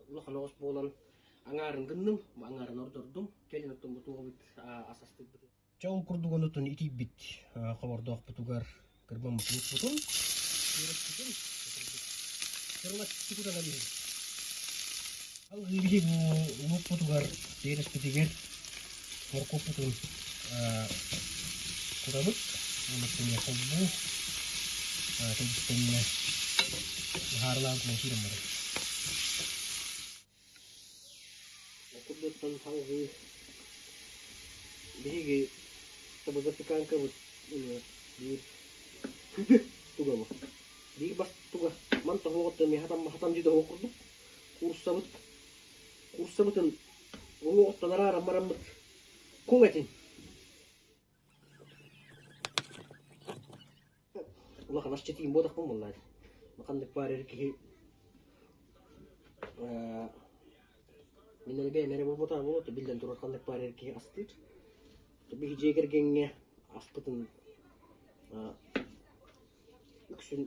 улахан оҕус буолан аҥаарын гынным, аҥаарын ордордум. Кэлин оттон бу туоҕубут ас астыырбыт. Чэ ол курдук онутун итийбит хобордоохпутугар кырбаммыт луукпутун, переспитин сырылаччы кутан эбиһин. Алгыы биһиги луукпутугар, переспитигэр Моркуоппутун кутабыт. Уонна холбуу тэбистэннэ ыһаарылаан кутан киирэн барар. Курдуттан салгыы биһиги табызапиканкабыт биир күдү туга бу. Биир бас туга ман тоһуоҕуттан ми хатам хатам дьиде оһох курдук курсабыт курсабытын уҥуоҕуттан арааран бараммыт куҥ этин Улахан асчытыым буолахпын буоллаҕа. Ханнык баар эр киһи мин эрэ бэйэм эрэ буолбатаҕа буолуо, биллэн турар ханнык баар эр киһи астыыр. Биһи дьиэ кэргэҥҥэ аспытын үксүн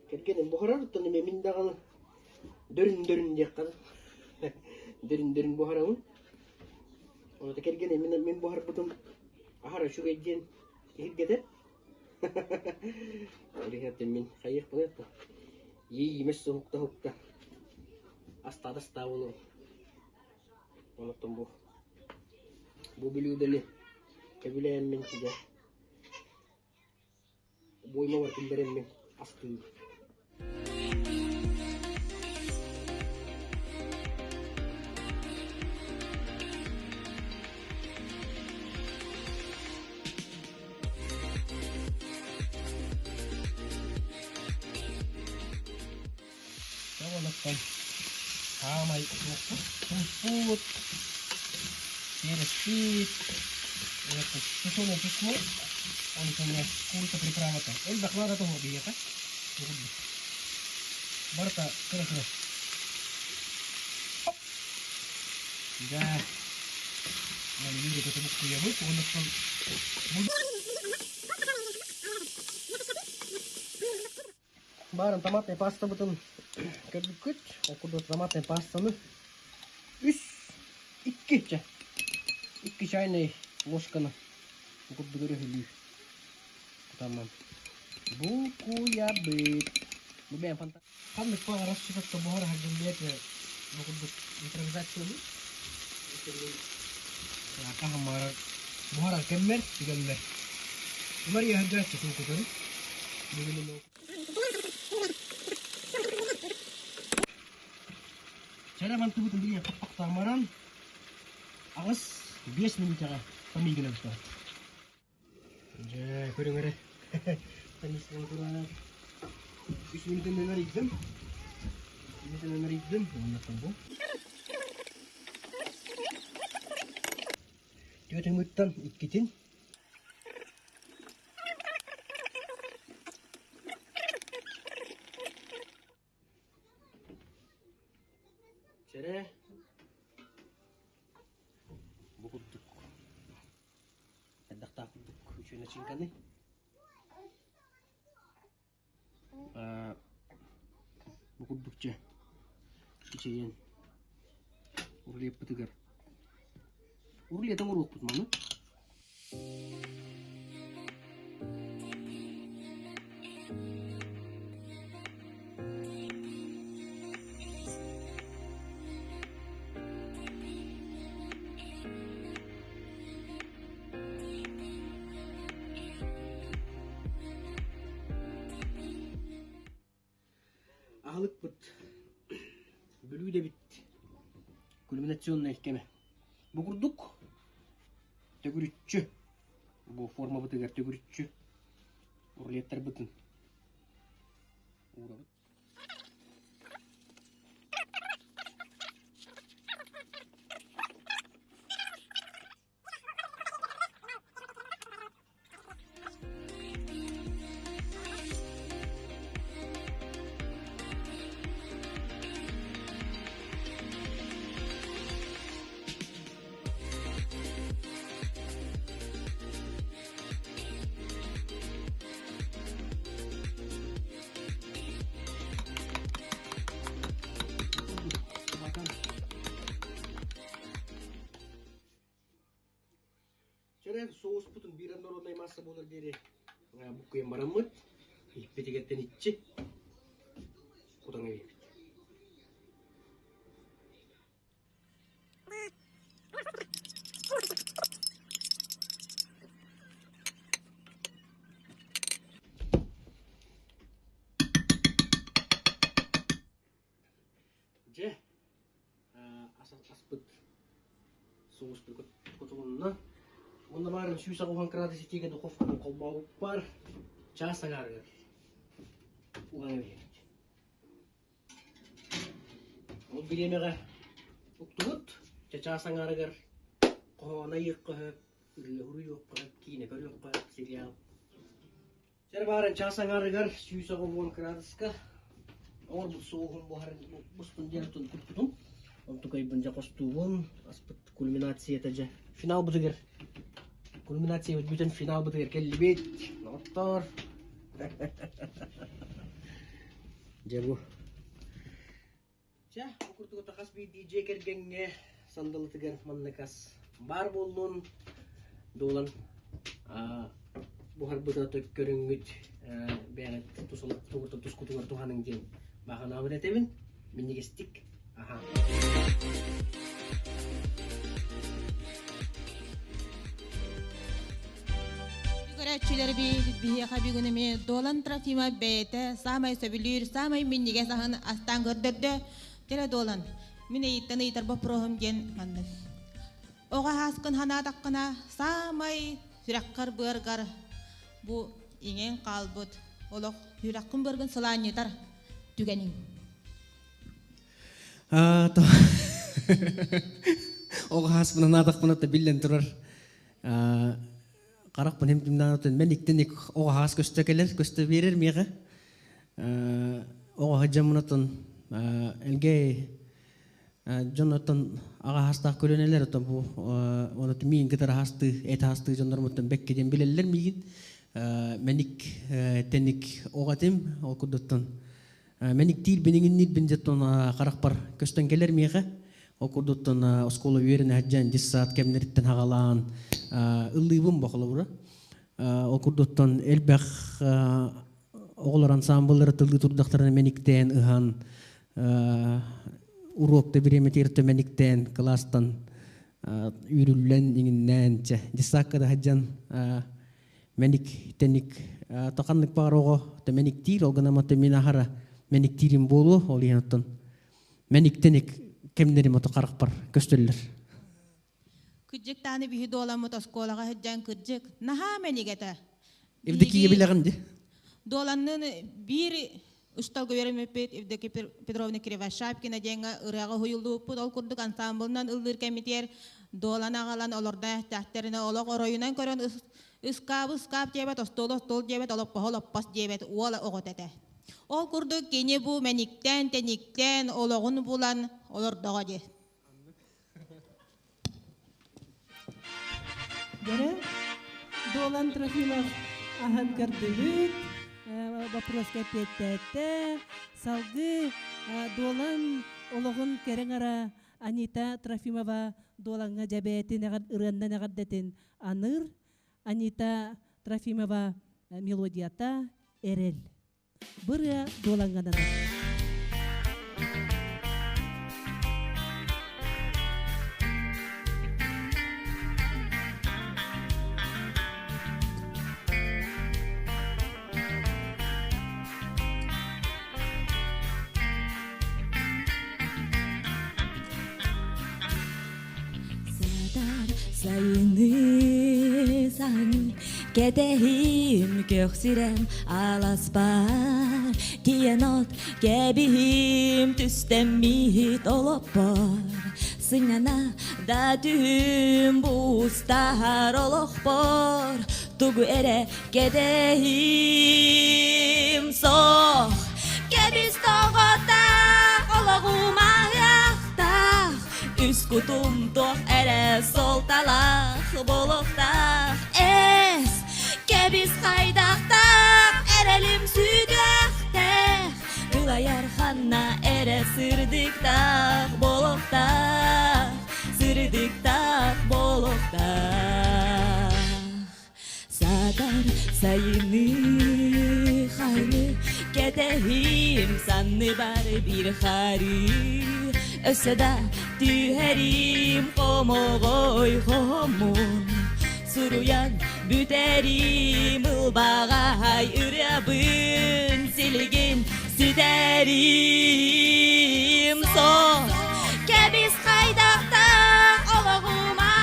кэргэним буһарар, оттон эмиэ мин даҕаны дөрүн-дөрүн диэххэ дөрүн-дөрүн буһарабын. Ону кэргэним мин буһарбытым аһара үчүгэй диэн иһиргэтэр. Ол иһин мин хайыахпын это иэйиимэс уһукта-уһукта астаата астаабын онтон бу бүлүүдэни сөбүлээммин дьэ буоймабар киллэрэммин астыыбын. Олоттон хаамай туохпут тумпут, переспит, тушеное чеснок, он кэннэ курица приправата. Элбэх наада тоһо биһиэхэ. Барыта кыра-кыра. Да. Куйабыт, оннуттан Баарын томатнай пастабытын көрбүккүт. Ол курдук томатнай пастаны үс, икки чэ, икки чайнай ложканы курдук өрөһүлүү кутаммын. Букуйабыт. Бу бэйэм фанта. Ханнык баҕарар сыпатта буһар аһаргын билэт бу курдук импровизациялыы. Хаһаммарар буһарар кэммэр, түгэммэр. Мария Хаджаччы кутун. Чара мантыбытын билиэ хаппахтаамаран аҕыс 5 минутаҕа тамигына быстар. Дьэ, көрүҥ эрэ. Тамисла турар. Үс минутын арыйдым. Минутын арыйдым. Уонна бу. Түөтүҥүттэн иккитин. Чэрэ. Бу курдук. Хайдахтаах курдук үчүгэй начинканы. Бу курдук чэ кичэйэн рулеппытыгар рулет оҥоруохпут маны. Аһылыкпыт бүлүүдэбит кульминационнай кэмэ. Бу курдук төгүрүччү бу формабытыгар төгүрүччү рулеттарбытын уурабыт. Чэрэн соуспутун биир народнай масса буолар диэри буккуйан бараммыт, иһиппитигэртэн иччи кутан эбиппит. Соуспут кутулунна. Уонна баарын 180 градус итиигэ духовканы холбообуппар чаас аҥаарыгар уган эбиһэбит. Ол бириэмэҕэ уктубут. Чаас аҥаарыгар хоһооно ыйыахха сөп, ырыа уруйуохха сөп, киинэ көрүөххэ сөп, сериал. Чэ баарын чаас аҥаарыгар 180 градуска оҥорбут соуһум буһарын бустун диэн оттон куппутум. Онтукайбын дьэ хостуубун, аспыт кульминацията дьэ финалбытыгар кульминациябыт бүтэн финалбытыгар кэллибит. Доҕоттор. Дьэ бу. Чэ, бу курдук хас биирдии дьиэ кэргэҥҥэ сандалытыгар маннык ас баар буоллун, дуолан буһарбыта көрүҥҥүт бэйэҕит тус олоххутугар тускутугар туһаныҥ диэн баҕанаабын этэбин. Минньигэстик аһаан. Көрөөччүлэр биһиэхэ бүгүн эмиэ Дуолан Трофимов бэйэтэ саамай сөбүлүүр, саамай минньигэс аһын астаан көрдөрдө. Дьэрэ Дуолан, мин ыйыттан ыйытар боппуруоһум диэн маннык. Оҕо аһааскын санаатаххына, саамай сүрэххэр быаргар бу иҥэн хаалбыт олох сүрэххин быаргын сылаанньытар түгэниҥ. Оҕо аһааспын санаатахпына биллэн турар Харахпын хим мен иктен оҕо хаас көстө кэлэр, көстө биэрэр миэхэ. Оҕо сылдьаммын элгэй дьон оттон аҕа хаастаах көлүөнэлэр оттон бу оны миигин кытары хаастыы, эт хаастыы дьоннорумуттан бэккэ диэн билэллэр миигин. Мэник тэник оҕо этим, ол курдуктан Мэниктиирбин иҥинниирбин дьэттон харахпар көстөн кэлэр миэхэ. Ол курдуктан оскуола үөрэнэ сылдьан дьыссаат кэмнэриттэн хаҕалаан ыллыыбын бохолобура. Ол курдуктан элбэх оҕолор ансаамбыллары тыллыы турдахтарына мэниктээн ыһан уруокта бириэмэтигэр мэниктээн кылаастан үүрүллэн иҥиннээн чэ дьыссаакка да сылдьан Мэник тэник таханнык баар оҕо та мэниктиир ол гынан мин аһара мэниктиирим буолуо ол иһин оттон мэниктеник кэмнэрим ото харахпар көстөллөр. Кырдьык тааны биһи дуоламмыт оскуолаҕа сылдьан кырдьык наһаа мэник этэ. Евдокия билэҕин ди? Дуоланнын биир Усталга үөрэммиппит Евдокия Петровна Кривошапкина диэҥҥэ ырыаҕа уһуйуллубуппут. Ол курдук ансаамбылынан ыллыыр кэмитиэр дуолан аҕалан олордо эттэхтэринэ олох оройунан көрөн ыскаабы ыскаап диэбэт, остуолу остуол диэбэт, олоппоһу олоппос диэбэт уол оҕото этэ. Ол курдук кини бу мэниктээн, тэниктээн олоҕун булан олордоҕо дии. Дьэрэ, Дуолан Трофимов аһан көрдүбүт, вопроска эппиэттээтэ. Салгыы Дуолан олоҕун кэрэҥ ара Анита Трофимова Дуолаҥҥа дьэбээтин ырыаннан эҕэрдэтин аныыр. Анита Трофимова мелодията «Эрэл». Бырыа дуолаҥҥанан. Саатар сайыны саһын Кэтэһиим көхсүрэм аласпар Тиийэн от кэбиһиим түстэммит олоппор Сыҥана да түһүм бустаһар олохпор Тугу эрэ кэтэһиим сох Кэбис тоҕотах олоҕум аһыахтаах Үс кутум туох эрэ суолталаах буолуохтаах Эс, кэбис хайдахтаах эрэлим сүтүөхтээх Кылайар ханна эрэ сырдыктаах буолуохтаах Сырдыктаах буолуохтаах Саатар сайыны хайны кэтэһиим санныбар биир харыы Өссө да түһэриим хомоҕой хомун Суруйан бүтэриим ылбаҕай ырыабын силигин сүтэриим Сох кэбис хайдахтаах олоҕума.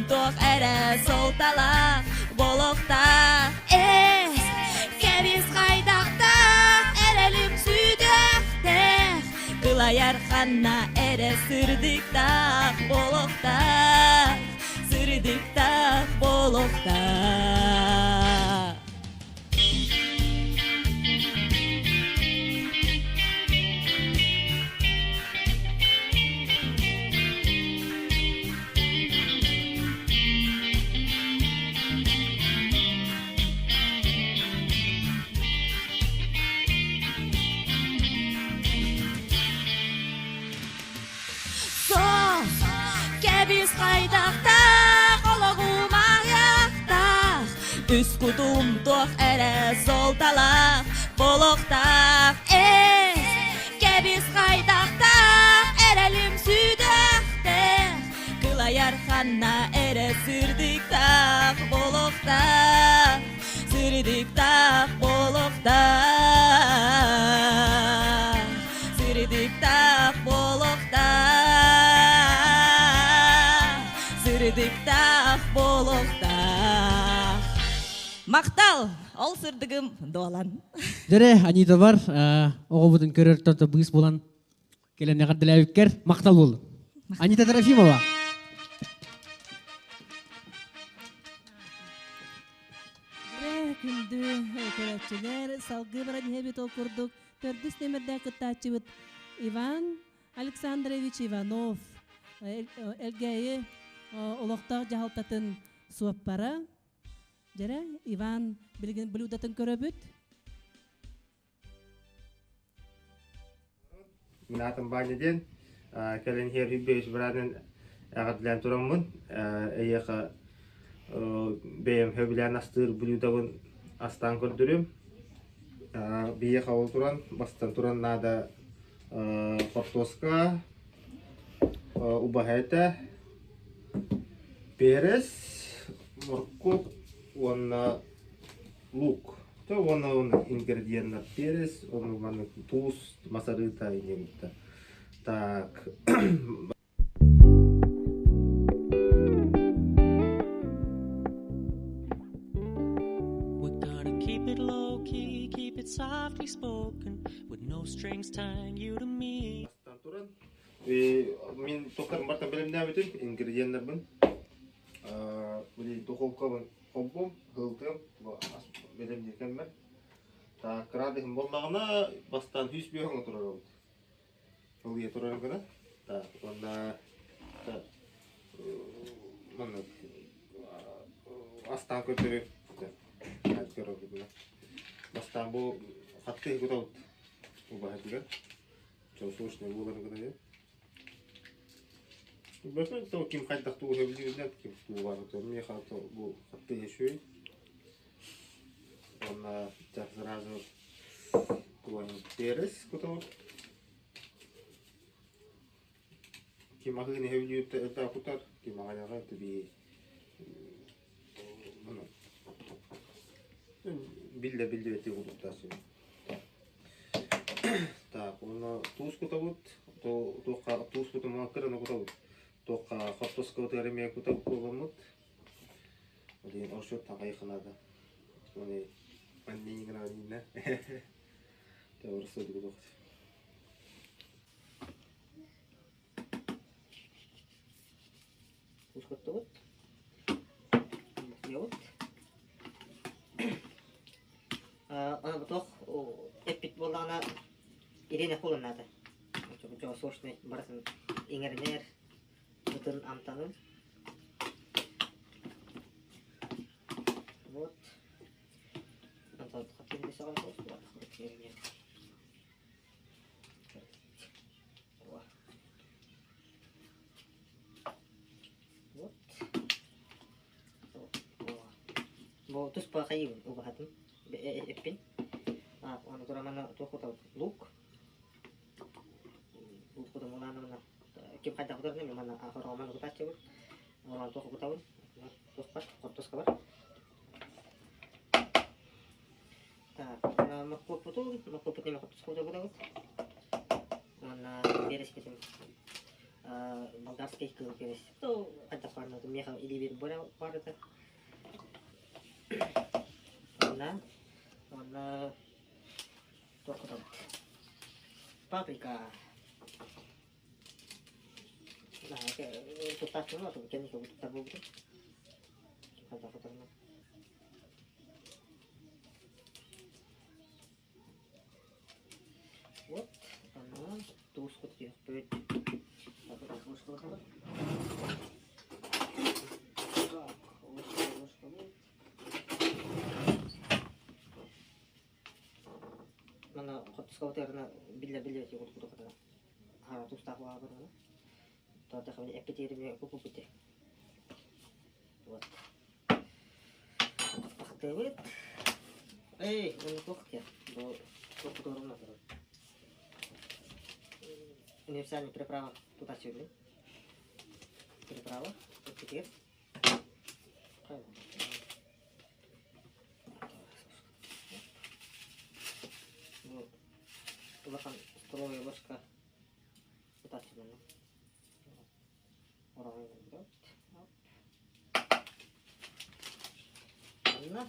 туох эрэ суолталаах болохтаах Эс, кэбис хайдахтаах эрэлим сүтүөхтээх Кылайар ханна эрэ сырдыктаах болохтаах Сырдыктаах болохтаах Суох, кэбис хайдахтаах олоҕум аһыахтаах Үс кутум туох эрэ суолталаах болохтаах Эс, кэбис хайдахтаах эрэлим сүтүөхтээх Кылайар ханна эрэ сырдыктаах болохтаах Сырдыктаах болохтаах Сырдыктаах болохтаах Сырдыктаах болохтаах Махтал! Ол сырдыгым дуолан. Дьэрэ, Анита бар, оҕобутун көрөр тото быыс булан кэлэн эҕэрдэлээбиккэр махтал буоллун. Анита Трофимова. Күндү көрөөччүлэр, салгыы баран иһэбит ол курдук төрдүс нөмердээх кыттааччыбыт Иван Александрович Иванов Элгээйи олохтоох дьаһалтатын суоппара. Дьэрэ, Иван билигин блюдатын көрөбүт. Мин аатым Ваня диэн. Кэлин иһэр Үбүөс быраатын эҕэрдэлээн тураммын, эйиэхэ бэйэм сөбүлээн астыыр блюдабын астаан көрдөрүм. Биһиэхэ ол туран, бастан туран наада хортуоска, убаһа этэ, перец, моркуоп уонна лук. То уонна он ингредиеннар перец, оны маннык туус, масарыыта иннибитта. Так. We're gonna keep it low key, keep it softly spoken, with no strings tying you to me. Бастан туран, мин тохтар бартан бэлэмнээбитим ингредиеннарбын. Били духовкабын Холбуом, ыһылтыам, бэлэмниир кэммэр. Так, кыраадыһым буоллаҕына, бастаан 105 турар эбит. Ылыйа турар гына. Так, уонна маннык астаан көрдөрү көрөбүт. Бастаан бу хатты кутабыт убаһатыгар. Чосушный буолар гына. Бөтөн ким хайдах тугу сөбүлүүрүнэн ким тугу баар миэхэ бу хатты үчүгэй уонна сразу перец кутабыт ким аһыын сөбүлүүр элбэх кутар ким аҕыйаҕы тибии биллэ биллибэти кутуктааччы Так, уонна туус кутабыт, туохха туус кутумаҕа кыраны кутабыт. Туохха хортуоскабытыгар эмиэ кутабыт буоламмыт. Билигин оршут таҕайыхынада. Оны аннин гранина. Теорсы дудук. Туус куттубут. Йод. Аны туох эппит буоллаҕына ириэнэх буолуон наада. Сочный барытын иҥэринэр, бытын амтанын. Вот. Антон Вот. Бу туспа хайыыбын убаһатын эппин. Аны турамана туох кутабыт лук. Лук кутамулаанамына ким хайдах кутарына мен манна хороҕомон кутааччыбын. Ороон туох кутабын. Туох бар, хортуоска бар. Так, моркуоппутун, моркуоппутун эме хортуоска кутабыт. Уонна биэрэспитин. Болгарский кыыл перец. То хайдах баарына меха илиибир бар это. Онна онна туох паприка. Туттааччыны оту кэнники туттар буолбутум. Хайдах кутарына. Вот, аны туус кутуйахпыт. Мана хотускабытыарына биллэр-биллэр куту хара тустаах баабырына. Тота хабы эппитиэрими купупути. Вот. Ахтыбыт. Эй, оны туох Бу туох кутуорумна турар. Универсальный приправа тутачы Приправа. Эппитиэр. Бу улахан столовая ложка тутачы Онно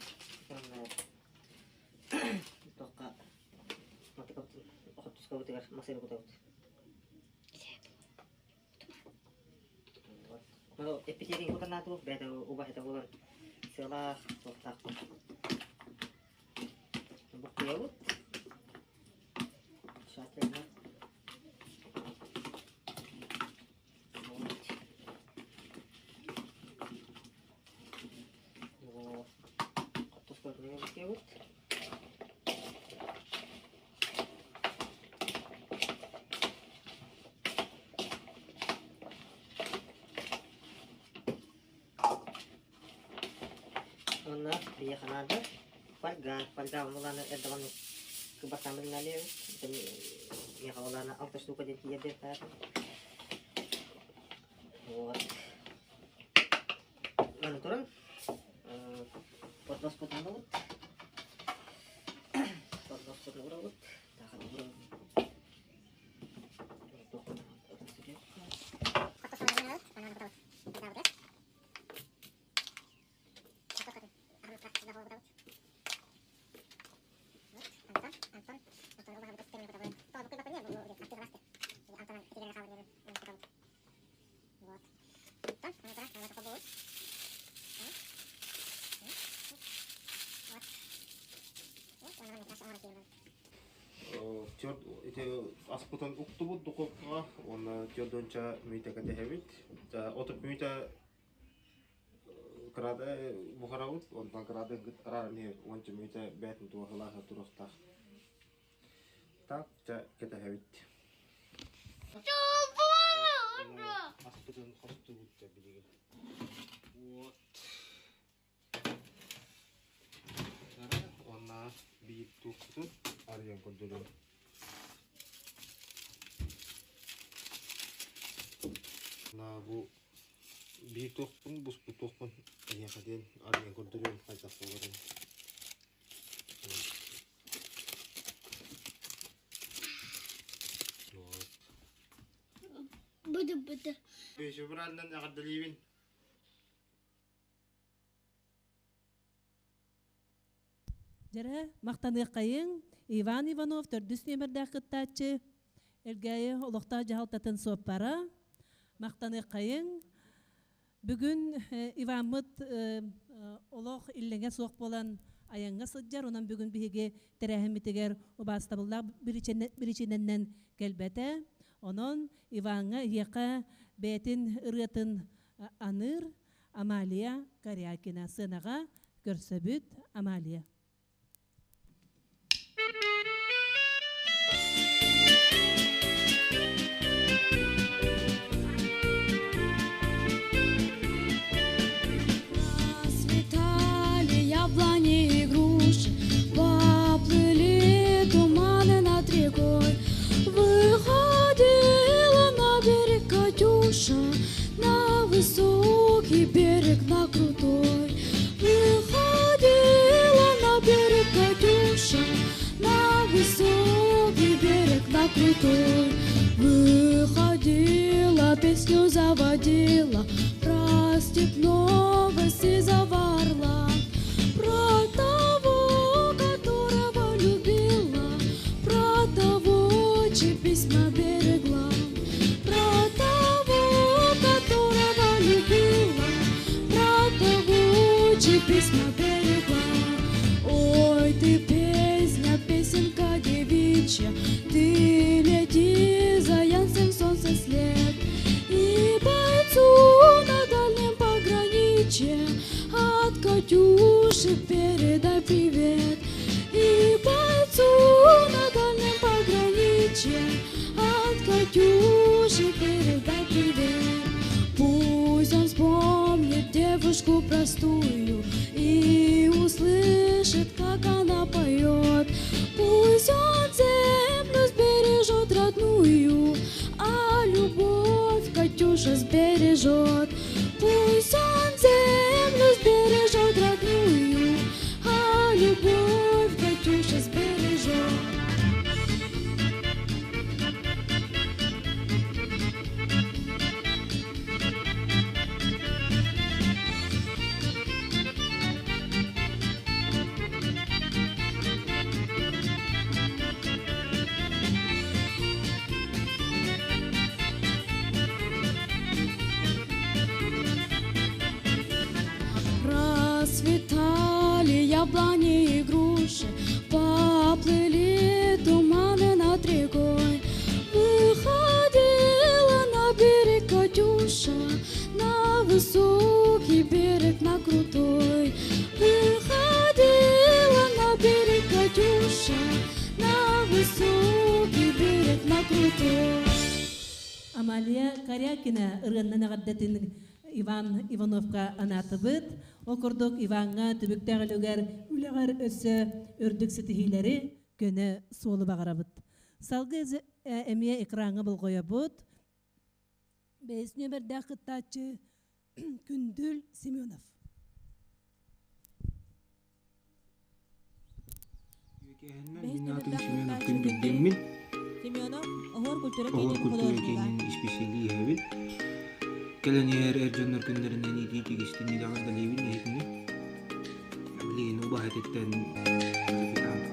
тоққа хотускабытыгар масыр кутабыт. Мана эппитиэрин кутанаату бэйэтэ убаһыта буолан сыалаах туохтаах буккуйабыт. Тщательно. Вот. Хотускабытыгар Онно биһиэхэ фольга, фольга оннулааны эрдэҕин кыбартааммын налиэбит. Миэхэ олаана алта штука диэн тиийэрдиэхтээх. Вот. Аны туран подноспутун ылабыт. Подноспутун уурабыт. Ити аспытын уктубут духовкаҕа уонна төрдүнчэ мүйтэ кэтэһэбит. Отут мүйтэ кырада буһарабыт, онтон кырада араар уонча мүйтэ бээтин туохалааха туруохтаах. Так, ча кэтэһэбит. Аспытын хостубут билигин. Вот. Онна биир туохпутун арыйан көрдөрүм. На бу биир туохпун, буспут туохпун эһиэхэ диэн арыйан көрдөрүм хайдах буоларын. Вот. Буду буду. Бешебраннан эҕэрдэлиибин. Дьэрэ, махтаныаххайыҥ Иван Иванов төрдүс нүөмэрдээх кыттааччы, Элгээйи олохтоох дьаһалтатын суоппара. Махтаныаххайыҥ. Бүгүн Иваммыт олох иллэҥэ суох буолан айаҥҥа сылдьар, онон бүгүн биһиги тэрээһиммитигэр убаастабыллаах биричиинэнэн кэлбэтэ. Онон Иваҥҥа эһиэхэ бэйэтин ырыатын аныыр Амалия Корякина сыанаҕа көрсөбүт Амалия. Расцветали яблони и груши, поплыли туманы над рекой. Выходила на берег Катюша, на высокий берег, на крутой. Выходила на Песню заводила, про степного сизого орла, про того, которого любила, про того, чьи письма берегла, про того, которого любила, про того, чьи письма берегла. Ой, ты песня, песенка девичья, ты лети за янцем солнца след, и бойцу на дальнем пограничье от Катюши передай привет. И бойцу на дальнем пограничье от Катюши передай привет. Пусть он вспомнит девушку простую и услышит, как она поет. Пусть он землю сбережет родную, а любовь Катюша сбережет. Пусть он землю сбережет родную, а любовь Катюша сбережет. Расцветали яблони и груши, поплыли туманы над рекой. Выходила на берег Катюша, на высокий берег, на крутой. Выходила на берег Катюша, на высокий берег, на крутой. Амалия Корякина ырыаннан эҕэрдэтин Иван Ивановка анаатыбыт. Ол курдук Иваҥҥа түбүктээх үлүгэр үлэҕэр өссө үрдүк ситиһиилэри көнө суолу баҕарабыт. Салгыы эмиэ экраҥҥа болҕойобут. Бэйэс нүөмэрдээх кыттааччы Күндүл Семенов. Мин аатым Семенов Күндүлдэммин. Семенов, Оһуор культура Оһуор киинин культура художнига. киинин исписэлииһэбин. Кэлэн иһэр эр дьоннор күннэринэн иитии тигистин идэҕэрдэлиибин эһигини. Билигин убаһа этиттэн запеканка.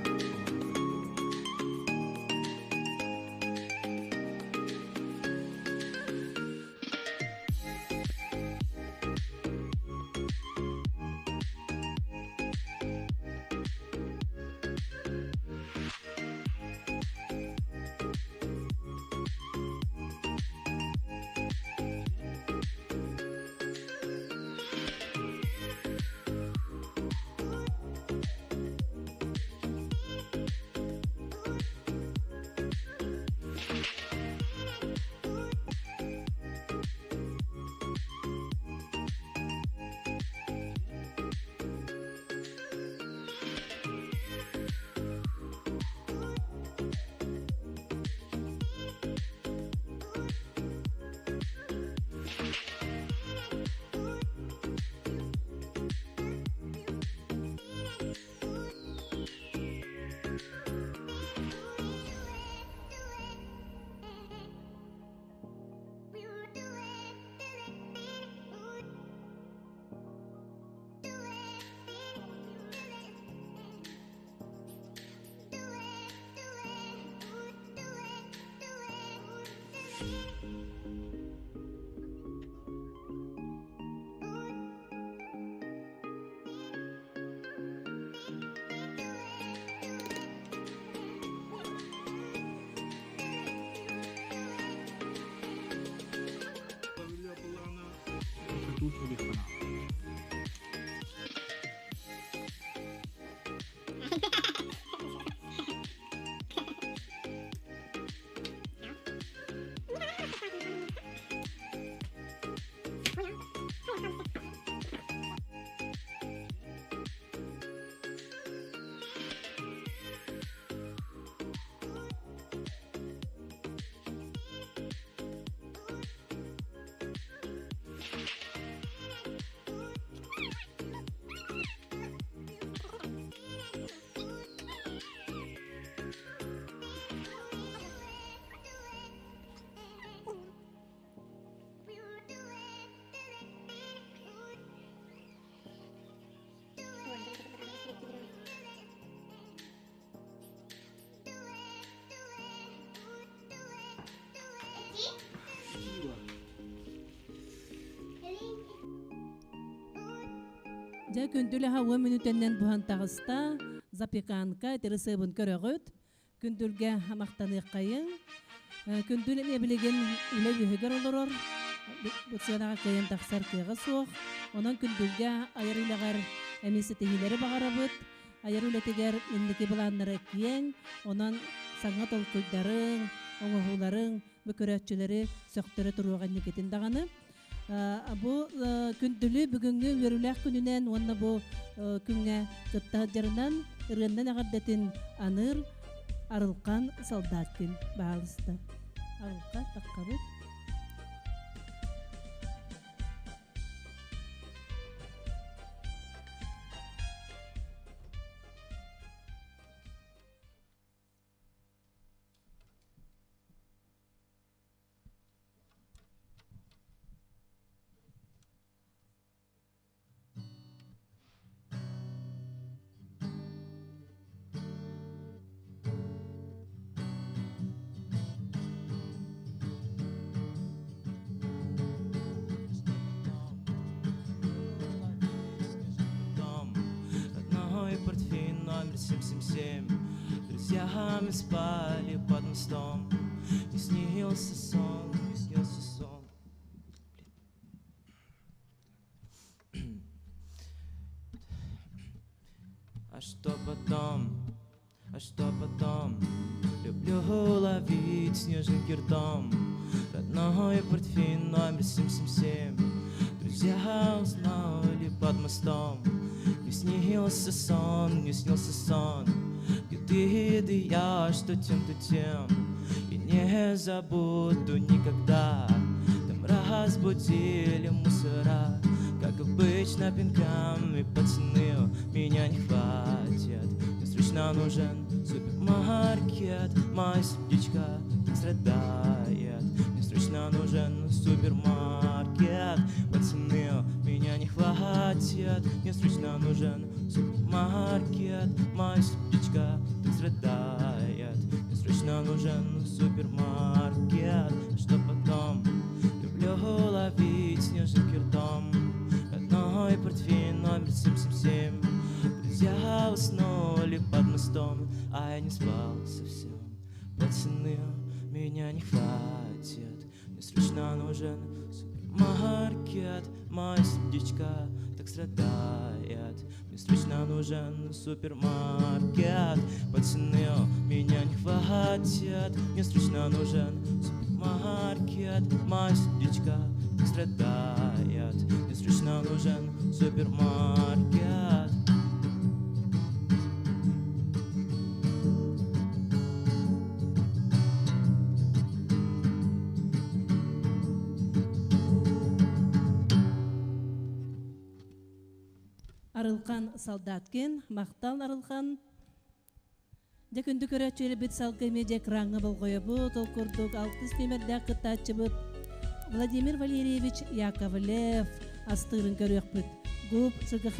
Дьэ күндүл аһа уон мүнүүтэннэн буһан таҕыста. Запеканка ырысыабын көрөҕүт. Күндүлгэ махтаныаххайыҥ. Күндүл эмиэ билигин үлэ үөһүгэр олорор. Бу сыанаҕа кыайан тахсар кыаҕа суох. Онон күндүлгэ айар үлэҕэр эмиэ ситиһиилэри баҕарабыт. Айар үлэтигэр инники былааннара киэҥ. Онон саҥа толкуйдарыҥ, оҥоһууларыҥ бу көрөөччүлэри сөхтөрө туруоҕа инникитин даҕаны. Бу күндүлү бүгүҥҥү үөрүүлээх күнүнэн уонна бу күҥҥэ кытта сылдьарынан ырыаннан эҕэрдэтин аныыр Арылхан Солдаткин баһаалыста. Арылха таххабыт. Родной портфель номер 777 Друзьями спали под мостом Не снился сон, не снился сон. А что потом? А что потом? Люблю ловить снежинки ртом Родной портфель номер 777 Друзья узнали под мостом Не снился сон, не снился сон Где ты, да я, что тем, то тем И не забуду никогда Там разбудили мусора Как обычно пинками пацаны Меня не хватит Мне срочно нужен супермаркет Моя сердечко так страдает Мне срочно нужен супермаркет Пацаны, меня не хватит Мне срочно нужен супермаркет Моя сердечко так страдает Мне срочно нужен супермаркет Что потом? Люблю ловить снежинки ртом Родной портфель номер 777 Друзья уснули под мостом А я не спал совсем Пацаны, меня не хватит Мне срочно нужен супермаркет Моя сердечко так страдает Мне срочно нужен супермаркет Пацаны, меня не хватит Мне срочно нужен супермаркет Моя сердечко так страдает Мне срочно нужен супермаркет Арылхан Солдаткин, махтал Арылхан. Дьэ күндү көрөөччүлэрбит салгыы медиа экраҥҥа болҕойобут, ол курдук алтыс нүөмэрдээх кыттааччыбыт Владимир Валерьевич Яковлев астыырын көрүөхпүт. ГУП ЦГХ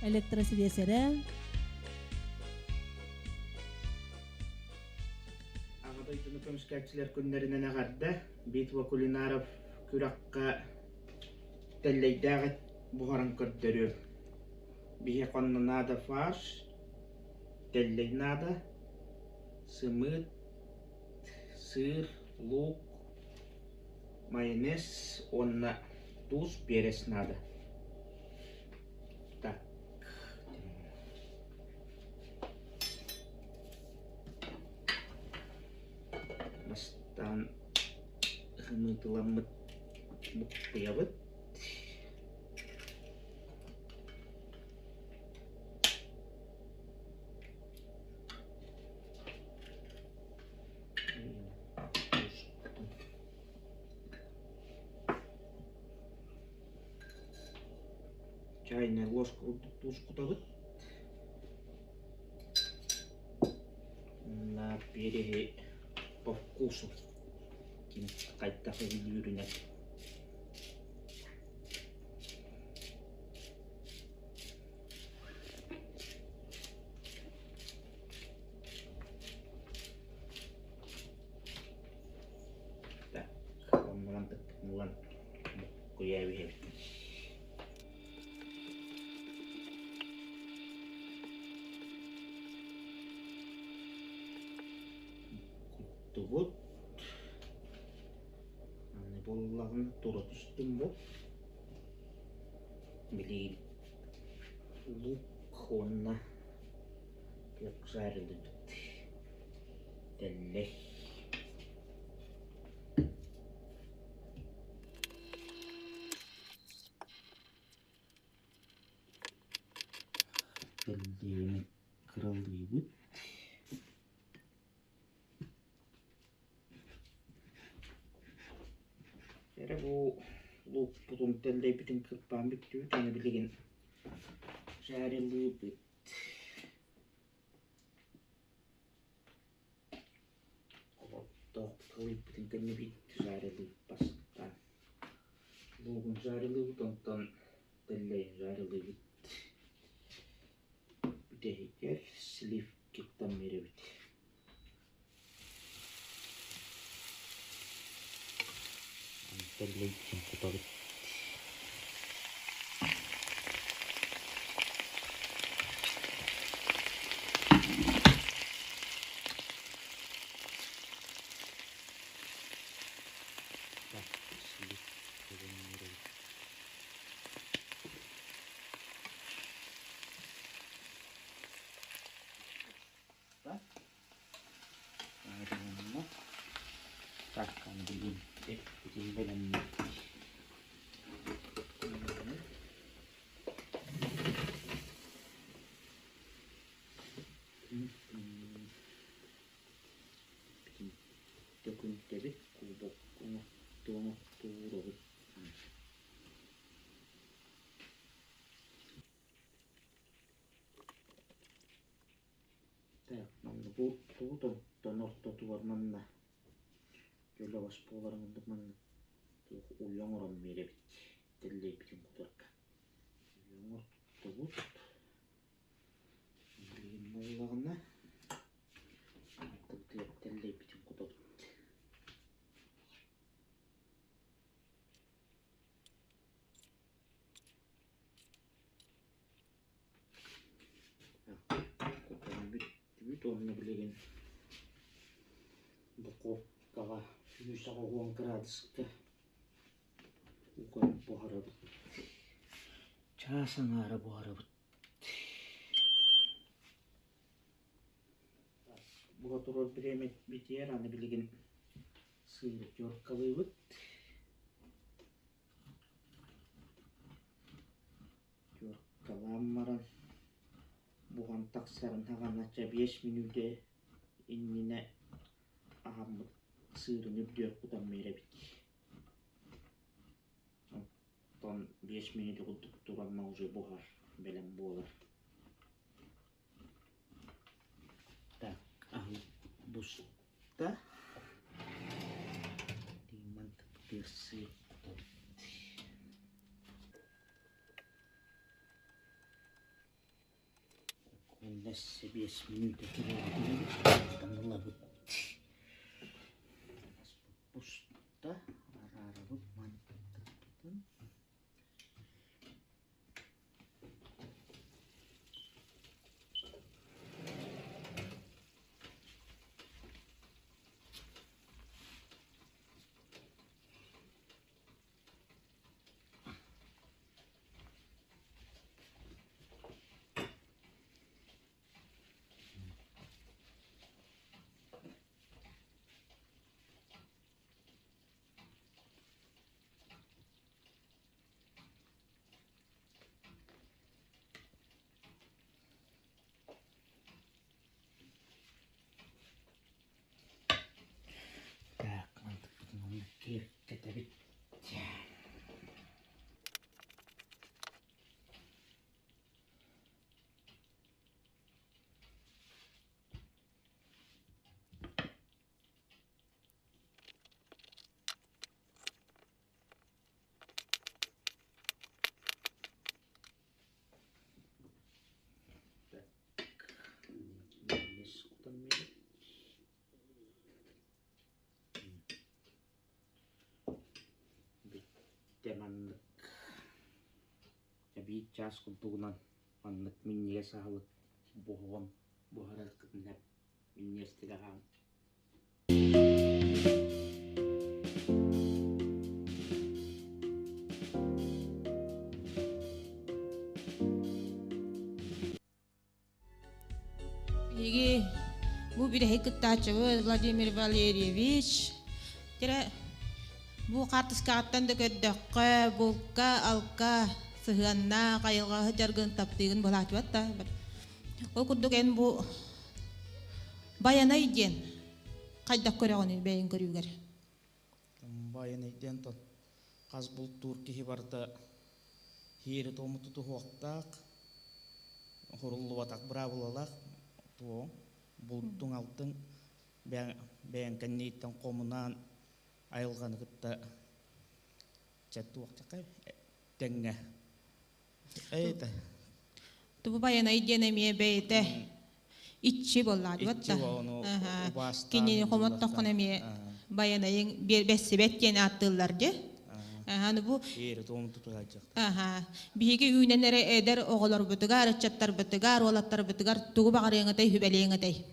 электросилиэсэрэ. Аҕа дойдуну көмүскээччилэр күннэринэн эҕэрдэ! Битва кулинаров күрэххэ тэллэйдээх эт буһаран көрдөрүөм. Биһиэхэ онно наада фарш, тэллэй наада, сымыыт, сыыр, луук, майонез уонна туус, перец наада. Так. Бастаан ымыытыламмыт буккуйабыт. Чайная ложка курдук туус кутабыт. На переһи по вкусу ким хайдах сөбүлүүрүнэн. Так, оннунан тыктылан буккуйа эбиһэбит. Оҥортубут. Аны буоллаҕына тура түстүм бу. Билигин лук уонна туох жарилыбыт. Тэллэй. Тэллэйини кыралыыбыт. Эрэ бу луукпутун тэллэйбитин кырбаан бүттүбүт, аны билигин жарилыыбыт. Олохтоох кылыйбытын кэннэ биирдэ жарилыыбыт бастаан. Луугун жарилыыбыт, онтон тэллэйин жарилыыбыт. Бүтэһигэр сливкиттан биэрэбит. Тэллэйбитин кутабыт. Так, сливки биэрэбит. Так, билин эппитин бэлэмниибит. Төкүнтэбит, кубок оҥортуурабыт. Так, манна бу тугу тон ортотугар манна дьөлөҕөс буоларын курдук манна туох уйа оҥорон биэрэбит тэллэйбитин кутарга. Уйа оҥортобут. Билигин буоллаҕына тэллэйбитин кутабыт. Кутан бүттүбүт уонна билигин духуопкаҕа 180 градуска уган буһарабыт. Чаас аҥаара буһарабыт. Буһа турар бириэмэ битиэр аны билигин сыыры теркалыыбыт. Теркалаан баран буһан тахсарын саҕана чэ 5 мүнүүтэ иннинэ аһаммыт сыырын үрдүгэр кутан биэрэбит. Оттон 5 мүнүүтэ курдук туранна уже буһар, бэлэм буолар. Так, аһы буста. Тыыр сыыр кутабыт. Уонна 5 мүнүүтэ туруорабыт, ылабыт. Буста, араарабыт мантыкпытын. Так, мантыкпытын онно киэргэтэбит. Бүттэ маннык биир чаас курдугунан маннык минньигэс аһылык буһуон буһараргытын минньигэстик аһааҥ. Биһиги бу бүтэһик кыттааччыбыт Владимир Валерьевич Тирэ бу хаартыскаҕыттан да көрдөххө, булка, алка сыһыаннаах, айылҕа дьаргын таптыыгын былаачыбат да. Ол курдук эн бу Байанай диэн хайдах көрөҕүнүй бэйэҥ көрүүгэр? Байанай диэн тон хас бултуур киһи барыта хиэри туому тутуһуохтаах, хуруллубатах быраабылалаах туоҥ, бултуҥ алтыҥ бэйэҥ кэннииттэн хомунаан айылҕаны кытта чэ туохчакай тэҥҥэ эйэтэ Тубу Байанай диэн эмиэ бэйэтэ иччи буоллаадыбат да. Кинини хомоттоххуна эмиэ Байанайыҥ бэссибэт диэн ааттыыллар дьэ. Аны бу биһиги үүнэн эрэ эдэр оҕолорбутугар, ыччаттарбытыгар, уолаттарбытыгар тугу баҕарыаҥ этэй, сүбэлиэҥ этэй?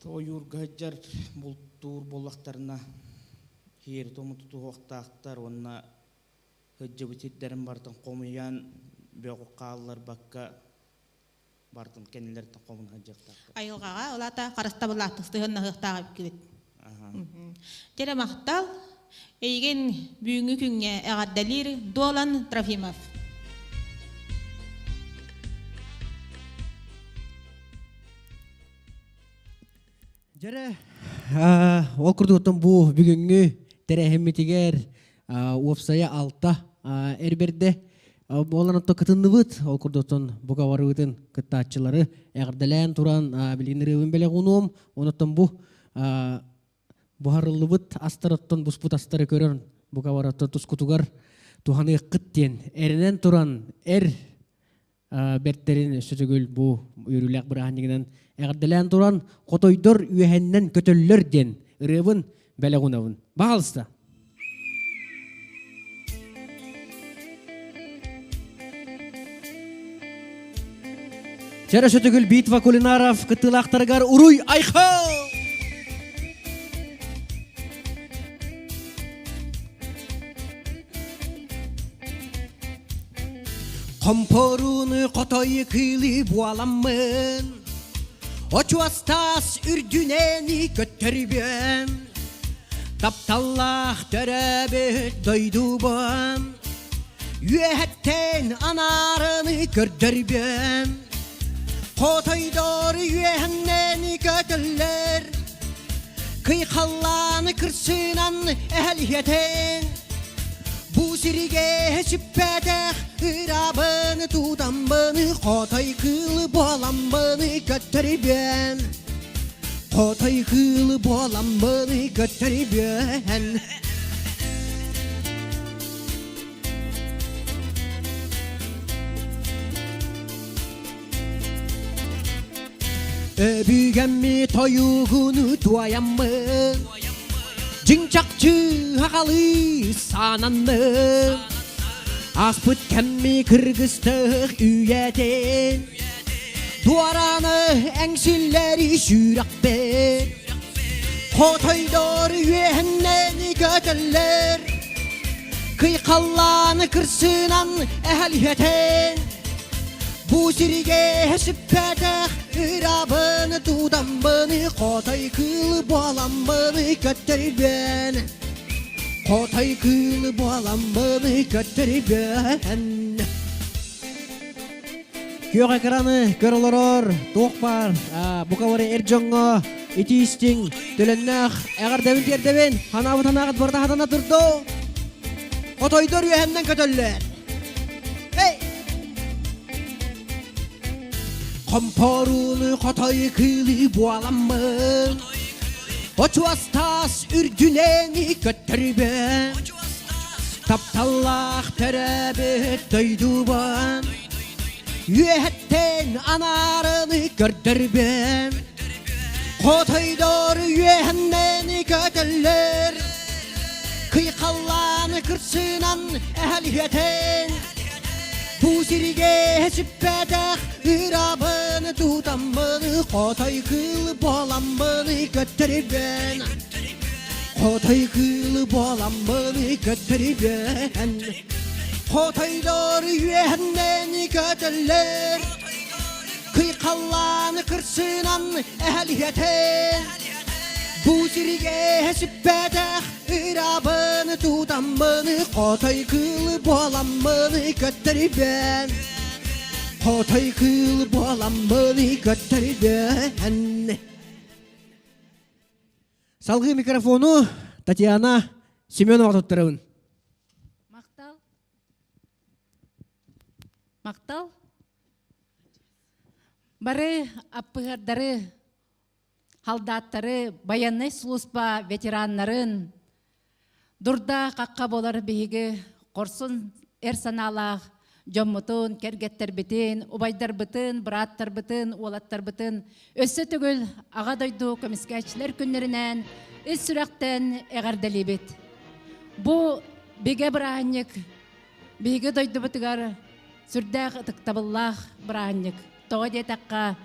Ойуурга сылдьар бултуур буоллахтарына сиэри-туому тутуһуохтаахтар уонна сылдьыбыт сирдэрин барытын хомуйан бөҕү хаалларбакка барытын кэннилэриттэн хомуна сылдьыахтаахтар. Айылҕаҕа ол аата харыстабыллаахтык сыһыаннаһыахтаах эбиккит. Дьэ махтал. Эйигин бүгүҥҥү күҥҥэ эҕэрдэлиир Дуолан Трофимов. Дьэрэ, ол курдук оттон бу бүгүҥҥү тэрээһиммитигэр уопсайа алта эр бэрдэ буолан оттон кытынныбыт. Ол курдук оттон бука барыбытын кыттааччылары эҕэрдэлээн туран билигин ырыабын бэлэх уунуом. Онон бу буһарыллыбыт астар оттон буспут астары көрөн бука барыттан тускутугар туһаныаххыт диэн эрэнэн туран эр бэртэрин өссө төгүл бу үөрүүлээх бырааһынньыгынан эҕэрдэлээн туран хотойдор үөһэннэн көтөллөр диэн ырыабын бэлэх унабын. Баҕалыста. Чэрэ сөтөгүл битва кулинаров кыттыылаахтарыгар уруй айхал! Хомпоруну хотой кыылы буоламмын, Очуостаас үрдүнэни көттөрбүөм, Тапталлаах төрөөбүт дойдубун, Үөһэттэн анаарыны көрдөрбүөм. Хотойдор үөһэннэни көтөллөр, Кыйхаллааны кырсынан эһэлиһэтэн, Бу сиригэ сүппэтэх ырабын тутаммын, Хотой кыылы буоламмын көттөрбүөн. Хотой кыылы буоламмын көттөрбүөн. Өбүгэмми тойугуну туойаммын, Дьиҥ чахчы аҕалыы саананным. Ааспыт кэмми кыргыстых үйэтин, Туораны эҥсиллэри сүрэхпин. Хотойдор үөһэннэн көтөллөр, Кыйхаллааны кырсынан эһэлиһэтин. Бу сиригэ сүппэтэх ырабын тутаммын, Хотой кыыл буоламмын көттөрбүөн. Хотой кыыл буоламмын көттөрбүөн. Күөх экраны көр олорор, туох баар, бука бары эр дьоҥҥо итии истиҥ, төлөннөөх эҕэрдэбин тиэрдэбин, ханаабыт ханаағыт барыта хатана турду. Хотойдор үөһэннэн көтөллөр. Эй! Хомпоруunu хотой кыылы буоламмын, Очуостаас үрдүнэн көттөрбүн, Тапталлаах төрөөбүт дойдубун, Үөһэттэн анаарыны көрдөрбүн. Хотойдор үөһэннэн көтөллөр, Кыйхаллааны кырсынан эһэлиһэтэн, Бу сиригэ сүппэтэх. Ырабын тутаммын хотой кыыл буоламмын көттөрүбүн Хотой кыыл буоламмын көттөрүбүн Хотойдор үөһэннэн көтөллөр Кыйхаллаан кырсынан эһэлиһэтэн Бу сиргэ сүппэтэх ырабын тутаммын Хотой кыыл буоламмын көттөрүбүн Хотой кыыл буоламмын көттөрүбүн Салгыы микрофону Татьяна Семенова туттарабын. Махтал. Махтал. Бары аппыһардары, халдааттары, байыаннай служба ветераннарын, дурда қаққа болар биһиги хорсун эр санаалаах дьоммутун, кэргэттэрбитин, убайдарбытын, бырааттарбытын, уолаттарбытын өссө төгүл Аҕа дойду көмүскээччилэр күннэринэн ис сүрэхтэн эҕэрдэлиибит. Бу бигэ бырааһынньык биһиги дойдубутугар сүрдээх ытыктабыллаах бырааһынньык. Тоҕо диэтэххэ,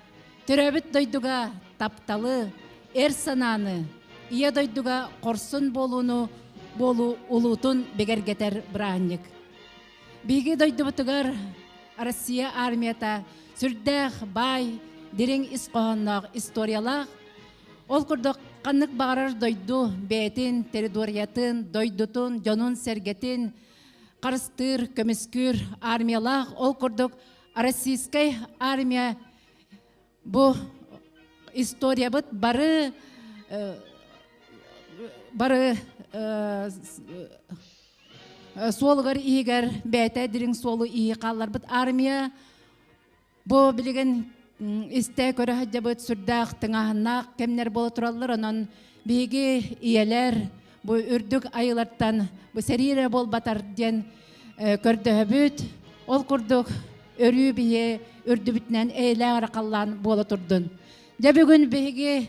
төрөөбүт дойдуга тапталы, эр санааны, ийэ дойдуга хорсун буолууну буолуу улуутун бигэргэтэр бырааһынньык. Биһиги дойдубутугар Россия армията сүрдээх баай, дириҥ ис хоһоонноох историялаах. Ол курдук ханнык баҕарар дойду бэйэтин территориятын, дойдутун, дьонун-сэргэтин харыстыыр, көмүскүүр армиялаах. Ол курдук российскай армия бу историябыт бары бары суолугар иһигэр бэйэтэ дириҥ суолу иһи хаалларбыт армия бу билигин истэ көрө сылдьабыт сүрдээх тыҥааһыннаах кэмнэр буола тураллар онон биһиги ийэлэр бу үрдүк айылартан бу сэрии эрэ буолбатар диэн көрдөһөбүт ол курдук өрүү биһи үрдүбүтүнэн эйэлээх эрэ халлаан буола турдун дьэ бүгүн биһиги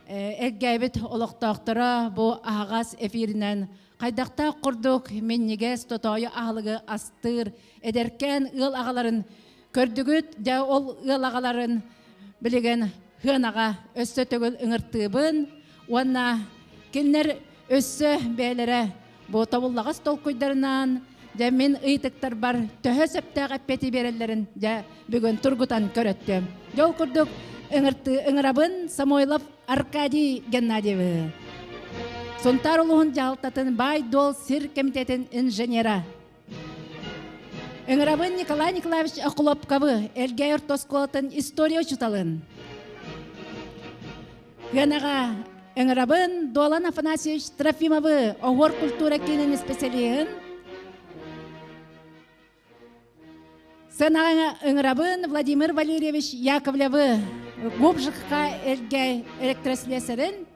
элгээбит олохтоохторо бу аһаҕас эфиринэн хайдахтаах курдук минньигэс тотоойу аһылыгы астыыр эдэркээн ыал аҕаларын көрдүгүт дьэ ол ыал аҕаларын билигин хыанаҕа өссө төгүл ыҥыртыыбын уонна кинилэр өссө бэйэлэрэ бу тобуллаҕас толкуйдарынан дьэ мин ыйытыктарбар төһө сөптөөх эппиэти биэрэллэрин дьэ бүгүн тургутан көрөттүм. Дьэ ол курдук ыҥыртыы ыҥырабын Самойлов Аркадий Геннадьевы. Сунтаар улууһун дьаһалтатын баай-дуол сир кэмитиэтин инженера. Ыҥырабын Николай Николаевич Охлопковы, Элгээйи орто оскуолатын история учууталын. Генаҕа ыҥырабын Дуолан Афанасьевич Трофимовы, оһуор культура киинин специалиһын. Сыанаҕа ыҥырабын Владимир Валерьевич Яковлевы, ГУПЖХ Элгээйи электрослесарын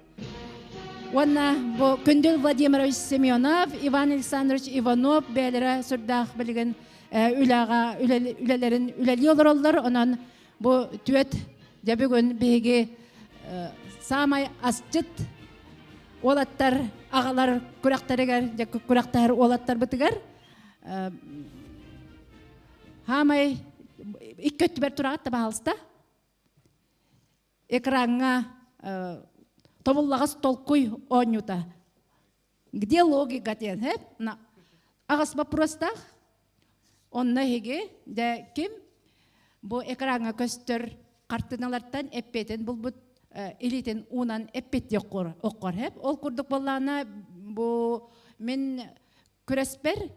Уонна бу Күндүл Владимирович Семенов, Иван Александрович Иванов бэйэлэрэ сүрдээх билигин үлэҕэ үлэлэрин үлэлии олороллор. Онон бу түөт дьэ бүгүн биһиги саамай асчыт уолаттар аҕалар күрэхтэригэр дьэ күрэхтэһэр уолаттарбытыгар хаамай икки өттүбэр тураҕыт да баһаалыста Экраҥҥа тобуллаҕас толкуй оонньуута. Где логика диэн, һэ? Аҕыс боппуруостаах. Онно эһиги дэ ким бу экраҥҥа көстөр хартыыналартан эппиэтин булбут илиитин уунан эппиэттии оккор һэп. Ол курдук буоллаҕына бу мин күрэспэр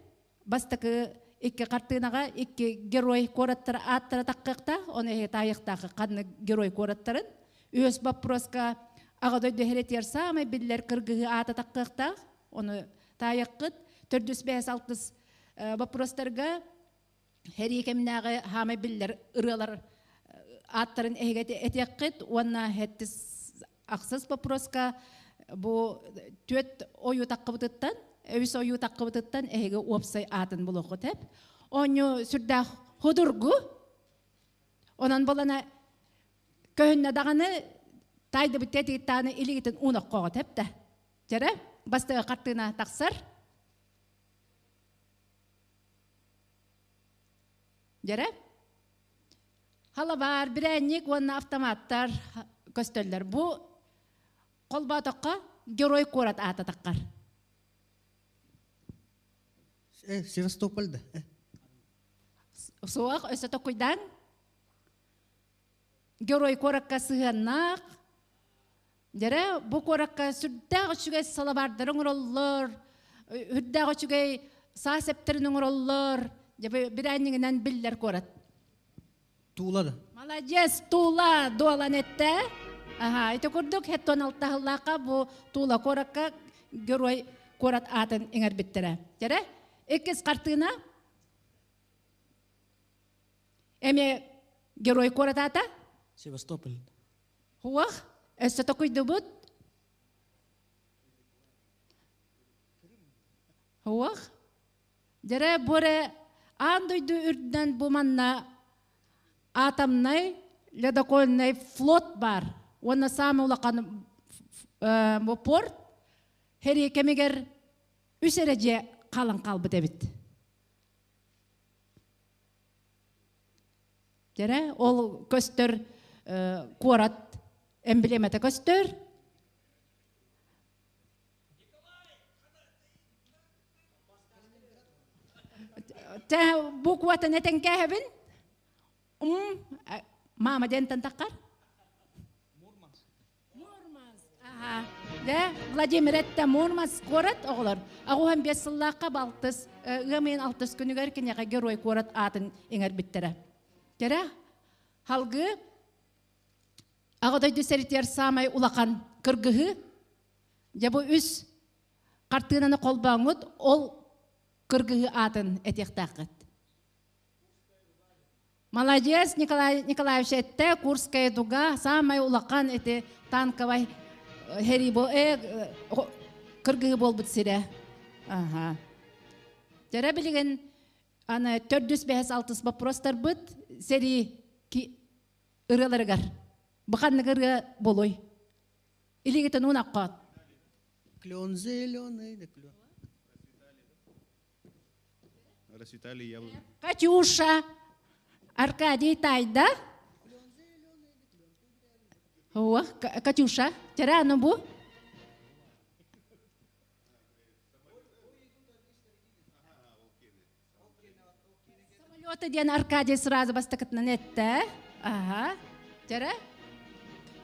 Бастакы икки хартыынаҕа икки герой куораттар ааттара таххыахтаах, ону эһиги таайыахтаах ханнык герой куораттарын. Үһүс боппуруоска Аҕа дойду иһэрэтигэр саамай биллэр кыргыһыы аата таххыахтаах, ону таайыаххыт. Төрдүс, бэһис, алтыс боппуруостарга сэрии кэминээҕи саамай биллэр ырыалар ааттарын эһиги этиэххит уонна сэттис Ахсыс боппуруоска бу түөрт ойуу таххыбытыттан, үс ойуу таххыбытыттан эһиги уопсай аатын булуоххут эп. Оонньуу сүрдээх худургу. Онон болана көһүннэ даҕаны таайдыбыт тиэтигиттааны илигитин ууноккоҕут эп да. Дьэрэ, бастыга хартыына тахсар. Дьэрэ. Халабаар, бирээнньик уонна автоматтар көстөллөр. Бу холбоотоххо герой куорат аата таххар. Э, Севастополь да. Суох, өссө токуйдаан. Герой куоракка сыһыаннаах. Дьэрэ, бу куоракка сүрдээх үчүгэй салабаардары оҥороллор, үрдээх үчүгэй саа сэптэрин оҥороллор. Дьэ, бирээнньигинэн биллэр куорат. Тула да. Молодец, Тула дуолан эттэ. Аха, ити курдук хеттон алтаһыллаахха бу Тула куоракка герой куорат аатын иҥэрбиттэрэ. Дьэрэ, иккис хартыына. Эми герой куорат аата? Севастополь. Хуах, өссө токуйдубут. Хуах. Дьэрэ буре аан дойду үрдүнэн бу манна атомнай ледокольнай флот бар. Уонна саамай улахан бу порт херии кэмигэр үс эрэ дьиэ хаалан хаалбыт эбит. Дьэрэ ол көстөр куорат эмблемата көстөр. Тэ букватын этэн кээһэбин. Ум мама диэнтэн таххар. Аха. Дэ Владимир этте Мурманск куорат оҕолор. Аҕуһан бес сыллаахха балтыс ыам ыйын алтыс күнүгэр киниэхэ герой куорат аатын иҥэрбиттэрэ. Кэрэ халгыы Аҕа дойду сэритигэр саамай улахан кыргыһыы дьэ бу үс хартыынаны холбооҥҥут ол кыргыһыы аатын этиэхтээххит. Молодец, Николай Николаевич этте, Курская дуга, самай улахан эти танковай хери бо э кыргыһы буолбут сирэ. Ага. Дьэрэ билигин аны төрдүс бэһэс алтыс вопростарбыт сэрии ырыаларыгар. Бу ханнык ырыа болуй? Илигитин уунаккот. Клен зеленый, да клен. Расцветали яблони. Катюша, Аркадий Тайда. О, Катюша, тираны бу. Самолеты диэн Аркадий сразу бастакытынан этте. Ага. Тәрә?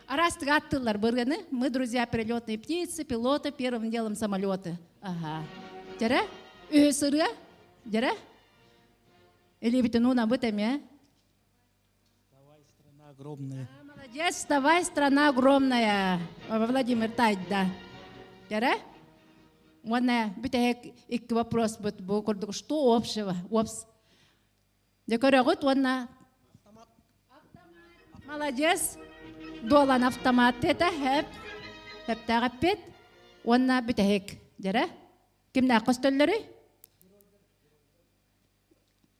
Арастыга аттылар бырганы. Мы, друзья, перелетные птицы, пилоты, первым делом самолеты. Ага. Тәрә? Үһүс ырыа? Дәрә? Элибитин унабыт эмиэ. Страна огромная. Молодец, вставай, страна огромная. Владимир Тайда. Тәрә? Уонна бүтэһик икки вопрос бу курдук что общего? Опс. Дьэ көрөҕүт уонна Молодец. Дуолан автомат тета хэп. Хэптээҕ эппит. Уонна бүтэһик. Дьэрэ? Кимнээх көстөллөрүй?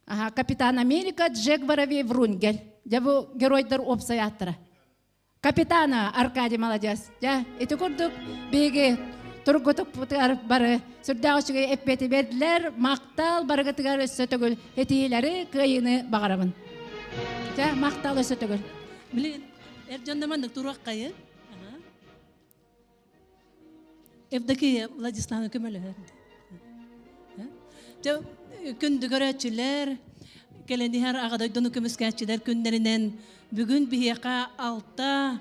Аха, Капитан Америка, Джек Воробей, Врунгель. Дьэ бу геройдар уопсай ааттара. Капитана Аркадий молодец. Дьэ, ити курдук биһиги тургутукпутугар бары сүрдээх үчүгэй эппиэти бердилэр. Махтал барыгытыгар өссө төгүл этиилэри кыайыыны баҕарабын. Дьэ, махтал өссө төгүл. Билигин эр дьонно маннык туруоххайы. Евдокия Владиславовна көмөлөһөр. Дьэ, күндү көрөөччүлэр, кэлэн иһэр аҕа дойдуну көмүскээччилэр күннэринэн бүгүн биһиэхэ алта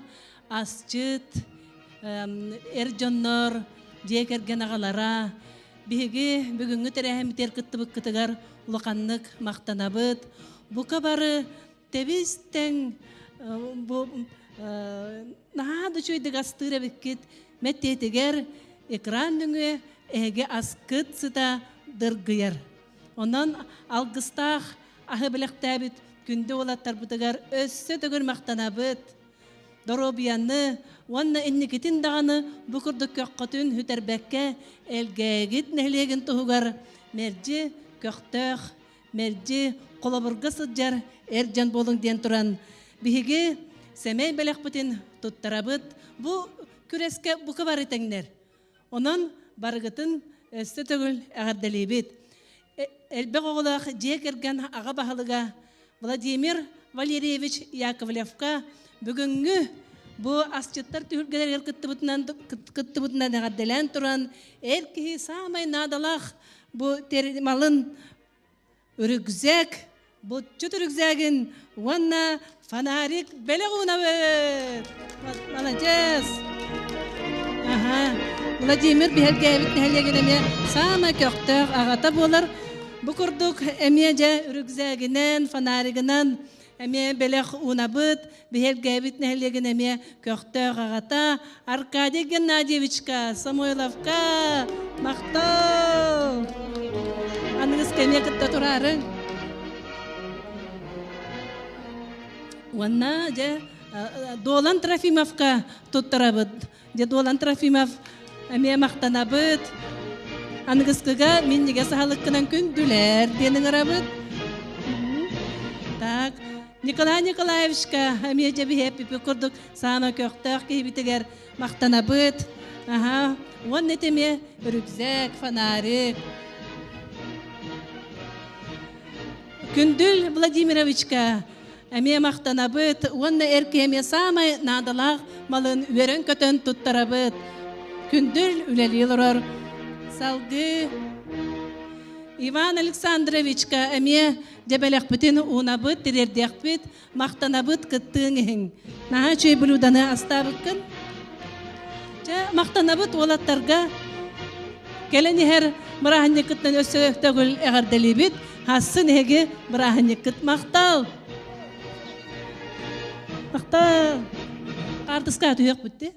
асчыт, эр дьоннор, дьиэ кэргэн аҕалара биһиги бүгүҥҥү тэрээһиммитигэр кыттыбыккытыгар улаханнык махтанабыт. Бука бары тэбис тэҥ бу наһаа да үчүгэйдик астыыр эбиккит мэттиэтигэр экран нөҥүө эһиги аскыт сыта дыргыйар. Онон алгыстаах аһы бэлэхтээбит күндү уолаттарбытыгар өссө төгүл махтанабыт. Доруобуйаны уонна инникитин даҕаны бу курдук көххөтүн сүтэрбэккэ Элгээгит нэһилиэгин туһугар мэлдьи көхтөөх мэлдьи холобурга сылдьар эр дьон буолуҥ диэн туран, биһиги сэмэй бэлэхпитин туттарабыт. Бу күрэскэ бука бары тэҥнэр. Онон барыгытын өссө төгүл эҕэрдэлиибит. Элбэх оҕолоох дьиэ кэргэн аҕа баһылыга Владимир Валерьевич Яковлевка бүгүҥҥү бу асчыттар түһүлгэлэригэр кыттыбытынан кыттыбытынан эҕэрдэлээн туран эр киһи саамай наадалаах бу малын рюкзак булчут рюкзагын уонна фонарик бэлэх уунабыт маладьыас аха Владимир биһэргээбит нэһилиэгин эмиэ саамай көхтөөх аҕата буолар бу курдук эмиэ дьэ рюкзагинэн фонаригынан эмиэ бэлэх уунабыт биһэргээбит нэһилиэгин эмиэ көхтөөх аҕата Аркадий Геннадьевичка Самойловка махтал! Аныгыс кэмиэ кытта тураарыҥ. Уонна дьэ Дуолан Трофимовка туттарабыт. Дьэ Дуолан Трофимов эмиэ махтанабыт. Аныгыскыга минньигэс аһылыккынан күндүлэр диэн ыҥырабыт. Так, Николай Николаевичка эмиэ дьэ биһиэппиппит курдук саама көхтөөх киһибитигэр махтанабыт. Аха, уонна ити эмиэ рюкзак, фонарик. Күндүл Владимировичка эмиэ махтанабыт уонна эр киһи эмиэ саамай наадалаах малын үөрэн-көтөн туттарабыт. Күндүл үлэлии олорор. Салгыы Иван Александровичка эмиэ дьэбэлэхпитин уунабыт, тириэрдиэхпит, махтанабыт кыттыыҥ иһин. Наһаа үчүгэй блюданы астаабыккын. Чэ, махтанабыт уолаттарга. Кэлэн иһэр бырааһынньыккыттан өссө төгүл эҕэрдэлиибит. Хассын эһиги бырааһынньыккыт махтал. Махтал. Хаартыска түһүөхпүт дии.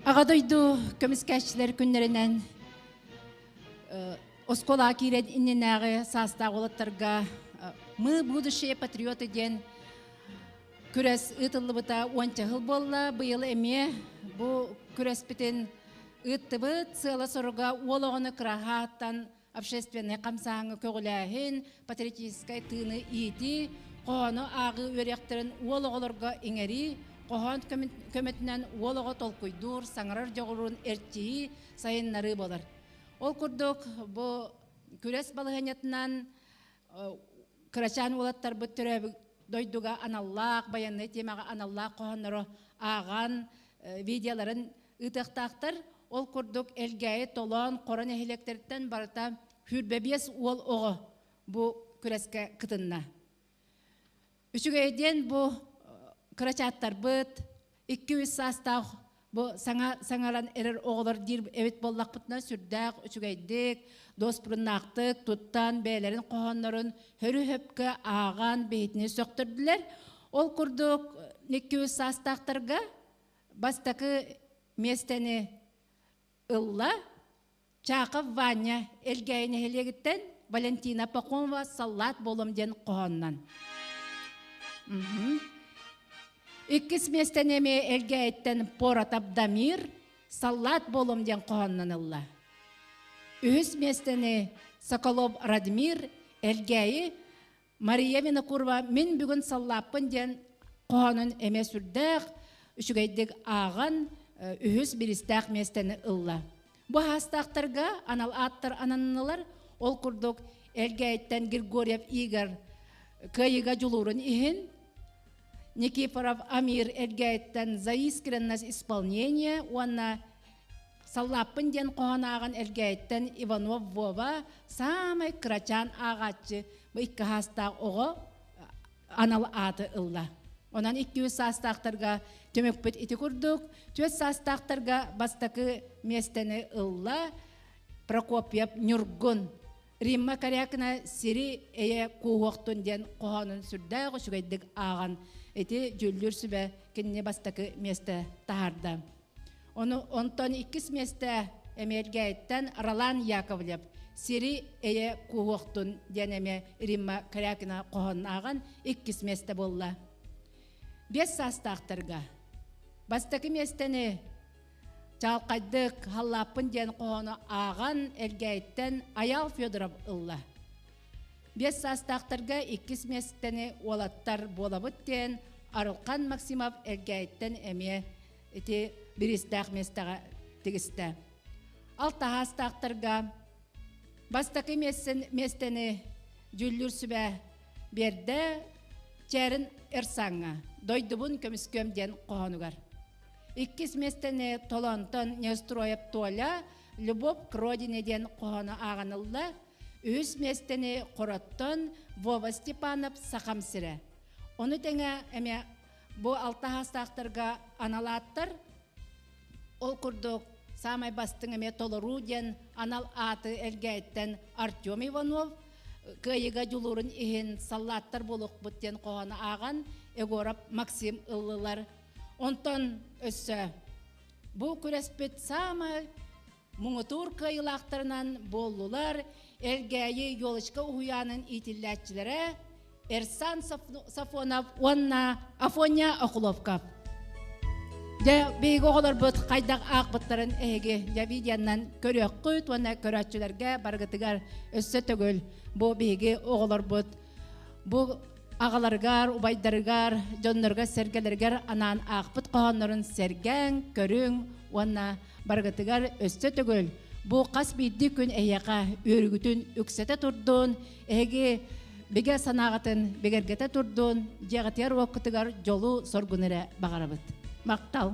Аҕа дойду көмүскээччилэр күннэринэн оскуолаҕа киирэн иннинээҕи саастаах уолаттарга «Мы будущие патриоты» диэн күрэс ыытыллыбыта уонча сыл буолла. Быйыл эмиэ бу күрэспитин ыыттыбыт. Сыала-соруга уол оҕону кыраһааттан общественнай хамсааһыҥҥа көҕүлээһин, патриотическай тыыны иитии, хоһоону ааҕыы үөрүйэхтэрин уол оҕолорго иҥэрии, хоһоон көмөтүнэн уол оҕо толкуйдуур, саҥарар дьоҕурун эрчийии, сайыннарыы буолар. Ол курдук бу күрэс балаһыанньатынан кырачаан уолаттарбыт төрөөбүт дойдуга аналлаах, байыаннай тиэмэҕэ аналлаах хоһооннору ааҕан, видеоларын ыытыахтаахтар. Ол курдук Элгээйи, Толоон, Хоро нэһилиэктэриттэн барыта 25 уол оҕо бу күрэскэ кытынна. Үчүгэй диэн бу кырачааттарбыт 2-3 саастаах бу саҥа саҥаран эрэр оҕолор диир эбит буоллахпытына сүрдээх үчүгэйдик, дуоспуруннаахтык туттан бэйэлэрин хоһооннорун хөрү-хөпкө ааҕан биһитини сөхтөрдүлэр. Ол курдук 2-3 саастаахтарга бастакы миэстэни ылла Чаков Ваня Элгээйи нэһилиэгиттэн Валентина Пахомова «Саллаат буолуом» диэн хоһоонунан. Иккис миэстэни эмиэ Элгээйиттэн Поратап Дамир «Саллаат буолуом» диэн хоһоонунан ылла. Үһүс миэстэни Соколов Радмир Элгээйи Мария Винокурова «Мин бүгүн саллааппын» диэн хоһоонун эмиэ сүрдээх үчүгэйдик ааҕан үһүс бириистээх миэстэни ылла. Бу аастаахтарга анал ааттар ананнылар. Ол курдук Элгээйиттэн Григорьев Игорь кыайыыга дьулуурун иһин, Никифоров Амир Элгээйиттэн за искренность исполнения уонна Саллааппын диэн хоһоон ааҕан Элгээйиттэн Иванов Вова саамай кырачаан ааҕааччы бу икки саастаах оҕо анал ааты ылла. Онон 200 саастаахтарга түмүкпүт ити курдук. Түөрт саастаахтарга бастакы миэстэни ылла Прокопьев Ньургун. Римма Корякина сири эйэ кууһуохтун диэн хоһоонун сүрдээх үчүгэйдик ааҕан ити дьүүллүүр сүбэ кинини бастакы миэстэ таһаарда. Ону онтон иккис миэстэ Эмиэргээйиттэн Ролан Яковлев Сири эйэ кууһуохтун диэн эмиэ Римма Корякина хоһоонун ааҕан иккис миэстэ буолла. Биэс саастаахтарга бастакы миэстэни Чаалкайдык Халлааппын диэн хоһоону ааҕан Элгээйиттэн Айаал Федоров ылла. Биэс саастаахтарга иккис миэстэни уолаттар буолабыт диэн Арылхан Максимов Элгээйиттэн эмиэ ити бириистээх миэстэҕэ тигистэ. Алта саастаахтарга бастакы миэстэни дьүүллүүр сүбэ биэрдэ Чээрин Эрсааҥҥа «Дойдубун көмүскүөм» диэн хоһоонугар. Иккис миэстэни Толонтон Неустроев Толя «Любовь к родине» диэн хоһоону ааҕан ылла. Үһүс миэстэни Хороттон Вова Степанов «Сахам сирэ». Ону тэҥэ эмиэ бу алта саастаахтарга анал ааттар ол курдук саамай бастыҥ эмиэ толоруу диэн анал ааты Элгээйиттэн Артем Иванов кыайыыга дьулуурун иһин саллааттар буолуохпут диэн хоһоону ааҕан Егоров Максим ыллылар. Онтон өссө бу күрэспит саамай муҥутуур кыайыылаахтарынан буоллулар Элгээйи Елочка уһуйаанын иитиллээччилэрэ Эрсан Сафонов уонна Афоня Охлопков. Дьэ, биһиги оҕолорбут хайдах аахпыттарын эһиги дьэ видеонан көрүөххүт уонна көрөөччүлэргэ барыгытыгар өссө төгүл бу биһиги оҕолорбут бу аҕаларыгар, убайдарыгар, дьоннорго-сэргэлэригэр анаан аахпыт хоһооннорун сэргээҥ, көрүҥ уонна барыгытыгар өссө төгүл бу хас биирдии күн эһиэхэ үөрүүгүтүн үксэтэ турдун, эһиги бигэ санааҕытын бигэргэтэ турдун, дьиэҕитигэр уоккутугар дьолу-соргуну эрэ баҕарабыт. Махтал!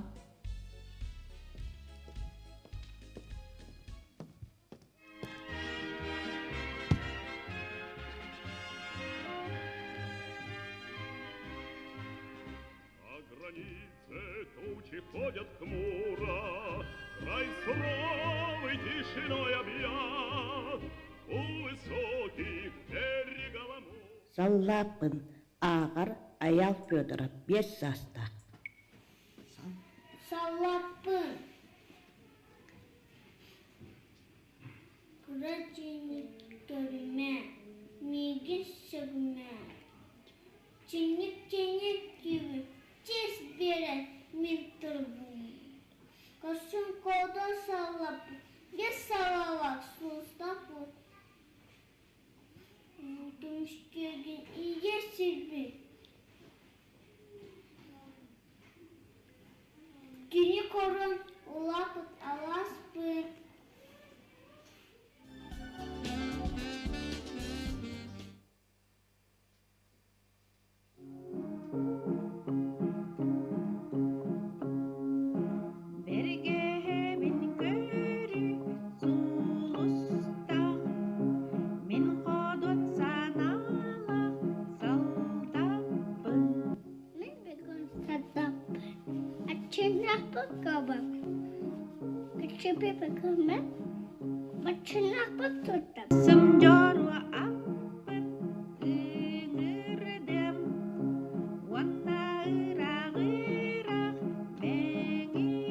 На границе тучи ходят хмуро, Край суровый тишиной объят, У высоких берегов Саллааппын ааҕар Айаал Федоров биэс саастаах. Саллааппын Кыра чиҥник көрүмэ, миигин сөҕүмэ, Чиҥник-чиҥник түүбүн чиэс биэрэн мин турбун. Көрсүн куотан саллаппын, биэс салалаах сулустаахпын, Көмүскүөгүн ийэ сирбин Кини корон улааппыт алааспын. Бэргэһэбин көрү сулустаах, мин ходот санаалаах салтаппын. Мин бүгүн сатаппын. Аччынаахпын кабак. Кыччыпы Баччынаахпын туттам. Сымдьоруо аппыт ыҥырдым уонна ыраах-ыраах мэҥитиэм.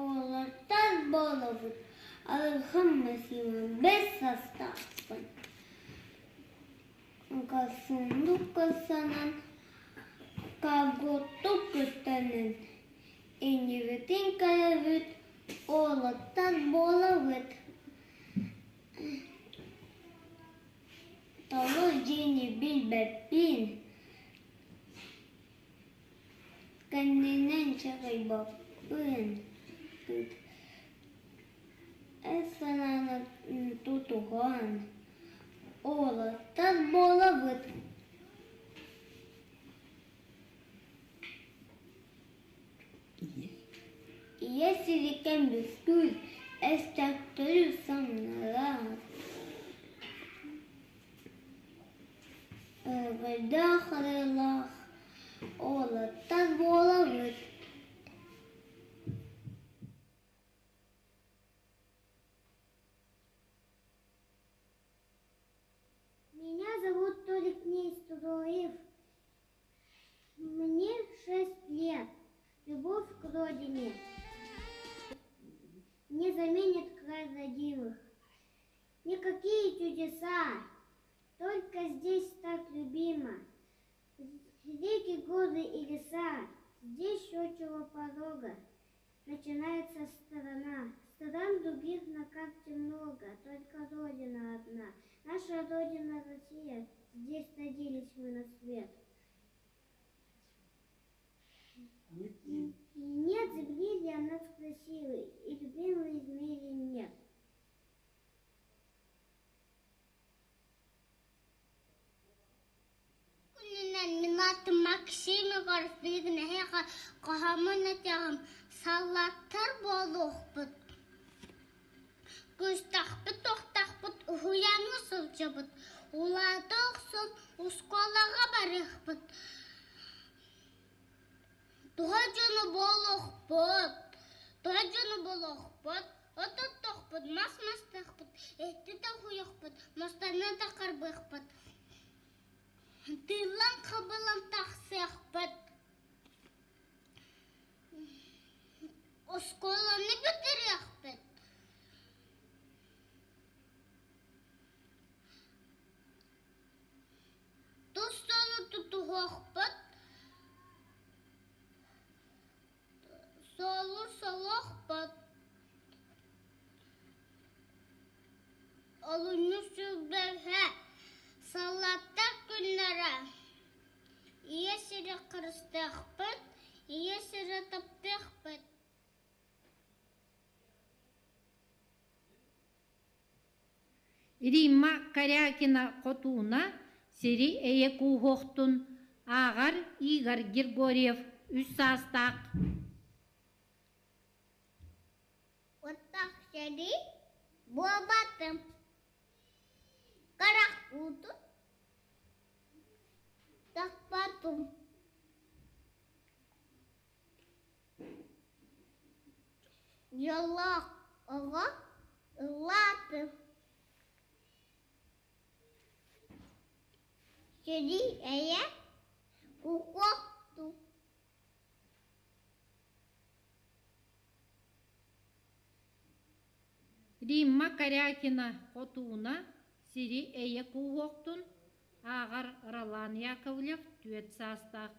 Оҕолортон буолабыт Алырхан Максимов бэс састаахпын Хорсуннук көрсөнөн, хоргуттук күттэнэн, иннибитин көрөбүт, уолаттар буолабыт Тоҕус дьиэни билбэппин. чаҕыйбаппын. Эр санааны тутуһан, уолаттар буолабыт. Ийэ сирикэн бүскүүр, эстэртэри самнарар. Өрөгөйдөөх ырыалаах уолаттар буолабыт. Меня зовут Толик Нейстроев. Мне 6 лет. Любовь к родине не заменит край родимых. Никакие чудеса, только здесь так любимо. Реки, горы и леса, здесь щучьего порога. Начинается страна. Стран других на карте много, только Родина одна. Наша Родина Россия, здесь родились мы на свет. Нет земли для нас красивой, и любимой в мире нет. Күнүнэн мин аатым Максим Егоров билигин эһиэхэ хоһооммун этиэҕим саллааттар буолуохпут Күүстэхпит-уохтаахпыт уһуйааҥҥа сылдьабыт, улаата охсон оскуолаҕа барыахпыт, туһа дьоно буолуохпут, туһа дьоно буолуохпут, от оттуохпут, мас мастыахпыт, эти да уһуйуохпут, муостаны да харбыахпыт, тыыллан хабыллан тахсыахпыт. Оскуоланы бүтэриэхпит. Тус суолу тутуһуохпут, суолу солуохпут. Олунньу сүүрбэһэ саллааттар күннэрэ. Ийэ сири харыстыахпыт, ийэ сири таптыахпыт. Римма Корякина Хотууна сири эйэ кууһуохтун ааҕар Игорь Григорьев үс саастаах. Оттох сэрии буолбатым. Харах уутун тахпатым. Дьоллоох оҕо ыллаатым. Сэрии эйэ куһуохтун. Римма Корякина Хотууна сири эйэ кууһуохтун ааҕар Ролан Яковлев түөрт саастаах.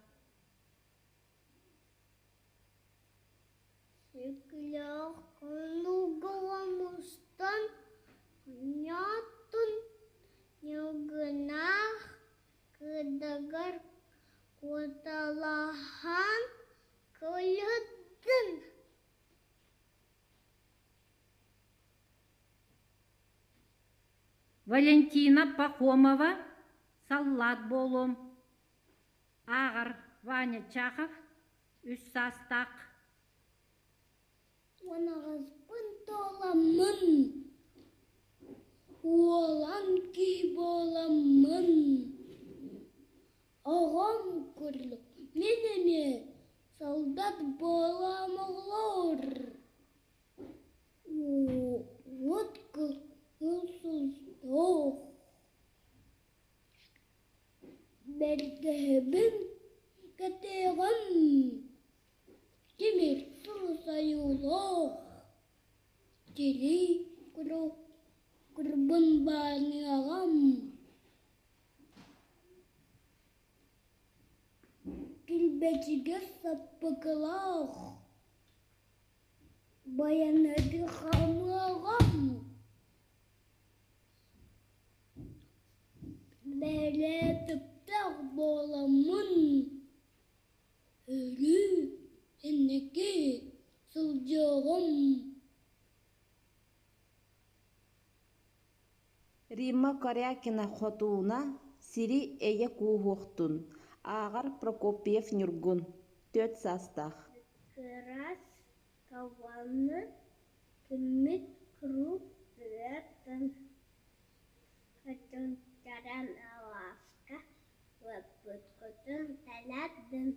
Сүклээх хонууга мустан ньаатын ньылгынаах кыдыгар куоталаһан кылыттын. Валентина Пахомова саллаат буолуом ааҕар Ваня Чахов үс саастаах. Уонаҕаспын туоламмын, уолан киһи буоламмын, оҕом курдук мин эмиэ солдат буолуом оҕолоор. Уот кыһыл сулустаах, бэргэһэбин кэтиэҕим, тимир сулус ойуулаах, тирии курбун бааныаҕым. Килбэчигэс саппыкылаах, Байанайы хаамыаҕым, бэлээтиктэх буоламмын, өрүү иннигэр Римма Корякина Хотууна сири эйэ кууһуохтун, ааҕар Прокопьев Ньургун, түөрт саастаах Кырас табаны күммүт куруук тыаттан Хотунтаран алааска ыппыткытын тэлэрдим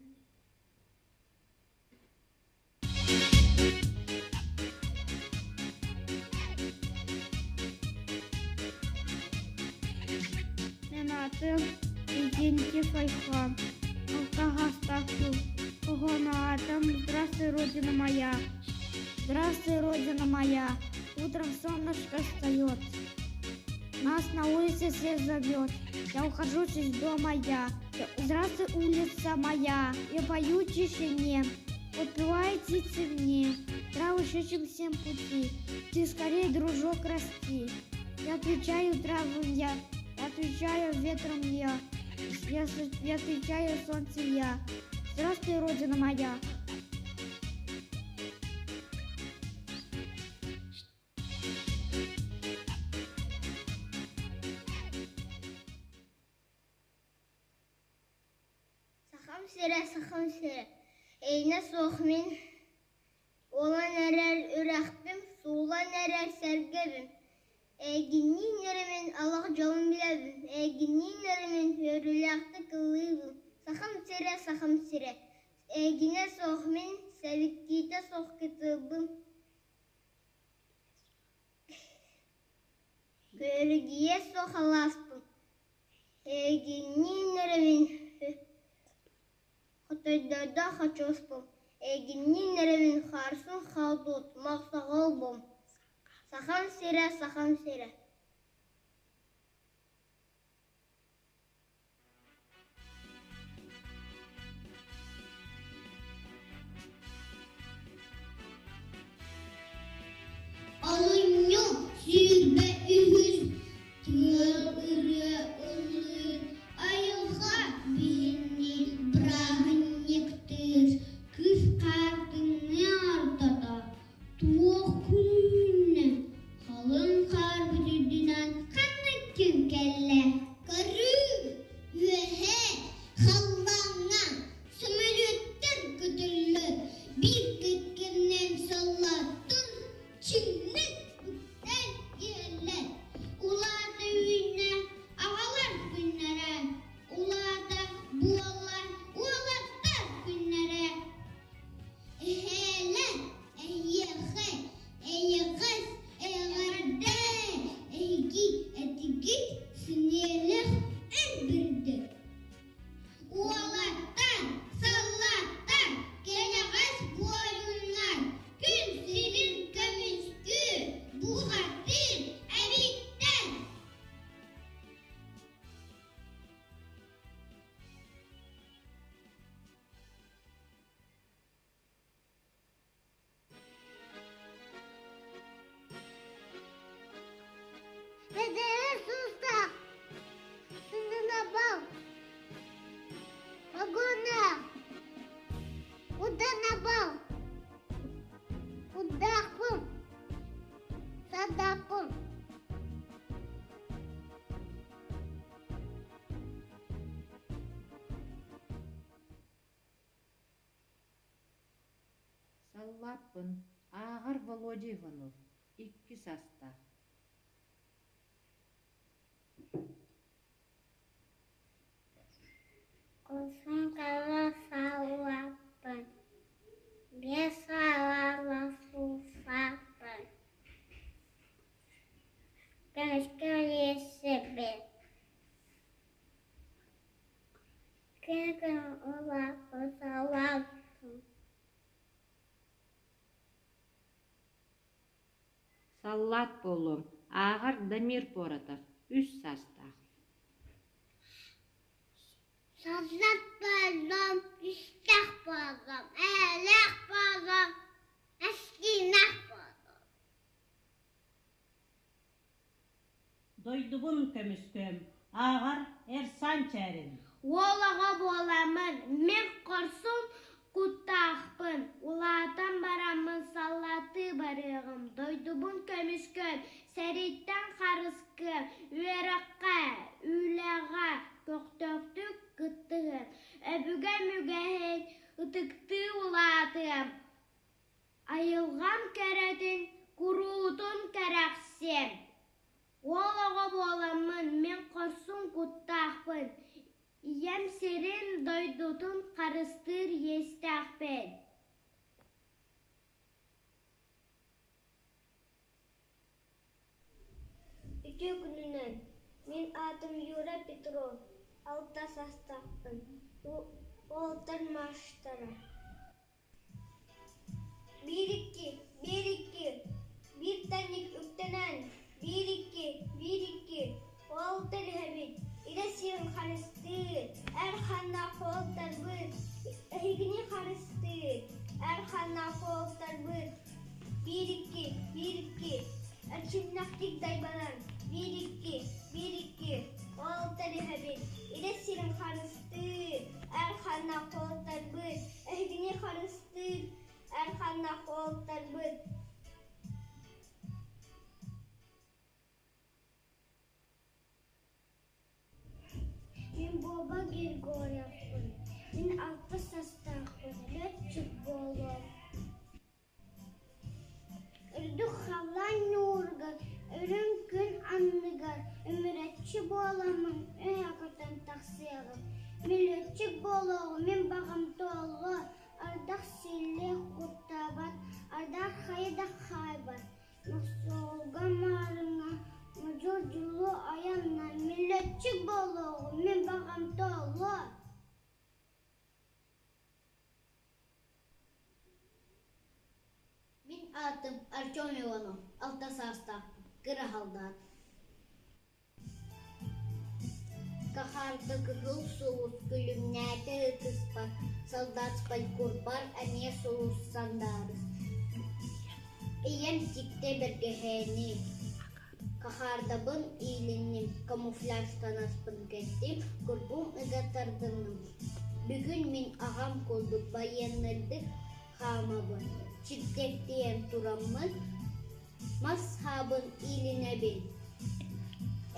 Мен атым Евгений Айхан. Алкагастаахпын. Хоһоон аатым «Здравствуй, Родина моя». Здравствуй, Родина моя. Утром солнышко встает. Нас на улице свет зовет. Я ухожу из дома я. Здравствуй, улица моя. Я пою тишине. Подпевает птицы мне. Травы шепчем всем пути. Ты скорее, дружок, расти. Я отвечаю травам я. Я отвечаю ветром я. Я, я отвечаю солнце я. Здравствуй, Родина моя. Сахам сирэ, Сахам сирэ, эйнэ суох мин Уолан эрэр үрэхпин, суулан эрэр сэргэбин, Эйигинниин эрэ мин олох дьолун билэбин, Эйигинниин эрэ мин үөрүүлээхтик ыллыыбын. Сахам сирэ, Сахам сирэ, эйигинэ суох мин сэбиктиитэ суох кытылбын Күөрэгийэ суох алааспын, Эйигинниин эрэ мин хотойдордоох хочуоспун, Эйигинниин эрэ мин хаарсын хаалбыт мохсоҕолбун. Сахам сирэ, Сахам сирэ Олунньу 23 тыал ырыа ыллыыр, айылҕа биһинни бырааһынньыктыыр, кыс хаар тымныы ортото туох күнүнэ халыҥ хаарбыт үрдүнэн ханнык күн кэллэ? Көрүү үөһээ халлааҥҥа Сөмөлүөттэр көтөллөр, биир кэккэнэн саллааттар чиҥник үктээн иһэллэр. Улаата үүннэ аҕалар күннэрэ, улаата буола уолаттар күннэрэ. Эһээлэр эһиэхэ эйэҕэс эҕэрдэ, эһиги этигит синиэлэх эр бэрдэ. Уолаттар, саллааттар, кэнэҕэс буойуннар күн сирин көмүскүүр, бухатыыр эбиттэр. Бэдэрэ суустаах, сынынабал, погона, уданабал, удаахпын, садааппын. Саллааппын, ааҕар Володя Иванов, икки саастаах Кулсун кала саллааппын, биэс саалаала суусааппын, көмүскэ лиэсэбин Саллаат буолуом, ааҕар Дамир Поротов, үс саастаах Саллаат буоллум, үстээх буоллум, ээлээх буоллум, эстиинээх буоллум. Дойдубун көмүскүөм, ааҕар Эрсан Чээрин. Уол оҕо буоламмын, мин хорсун куттаахпын, улаатан бараммын саллааттыы барыаҕым, дойдубун көмүскүөм, сэрииттэн харыскыам, үөрэххэ, үлэҕэ көхтөөхтүк кыттыһыам, өбүгэм үгэһин ытыктыы улаатыам, айылҕам кэрэтин куруутун кэрэхсиэм. Уол оҕо буоламмын мин хорсун куттаахпын, Ийэм сирин, дойдутун харыстыыр иэстээхпин. Үтүө күнүнэн! Мин аатым Юра Петров, алта саастаахпын, уолаттар марштара. Биир-икки, биир-икки, биир тэҥник үктэнэн, биир-икки, биир-икки, уолаттар иһэбит, илэ сиэн харыстыыр, эр ханнаах уолаттарбыт, эһигини харыстыыр, эр ханнаах уолаттарбыт, биир-икки, биир-икки, эрчимнэхтик дайбанан, биир-икки, биир-икки, уолаттар иһэбит, илэ сирин харыстыыр, эр ханнаах уолаттарбыт, Эһигини харыстыыр эр ханна уолаттарбыт. Мин Боба Григорьевпын. Мин 60 састаахпын. Летчик буолуом. Үрдүк халлаан ньууругар, үрүҥ күн анныгар үмүрүччү буоламмын үөһэ көтөн тахсыаҕым. Мүлүөччүк буолуоҕум мин баҕам туолуо, ардах силлиэх куттаабат, ардах хайа да хаайбат. Мохсоҕолго маарыҥҥа модьур дьулуо айаннаан мүлүөччүк буолуоҕум мин баҕам туолуо. Мин аатым Артем Иванов, алта саастаахпын, кыра халдаат. Кахаарга кыһыл сулус күлүмнээтэ ытыспар, солдатскай курбар эмиэ сулус сандаарыс. Ийэм сиктэ бэргэһээни, кахаардабын иилинним, камуфляж таҥаспын кэттим, курбум ыга тардынным. Бүгүн мин аҕам курдук байыаннайдык хаамабын, чирдэктийэн тураммын, мас хаабын иилинэбин.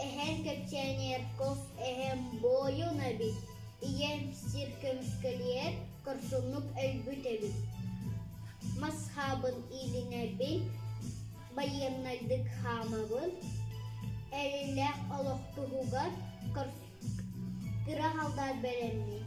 Эһэм кэпсээнигэр кос эһэм буойун эбит, ийэм сир көмүскэлиэр хорсуннук өлбүт эбит. Мас хаабын иилинэбин, байыаннайдык хаамабын, эрэллээх олох туһугар Кыра халдаат бэлэмниир.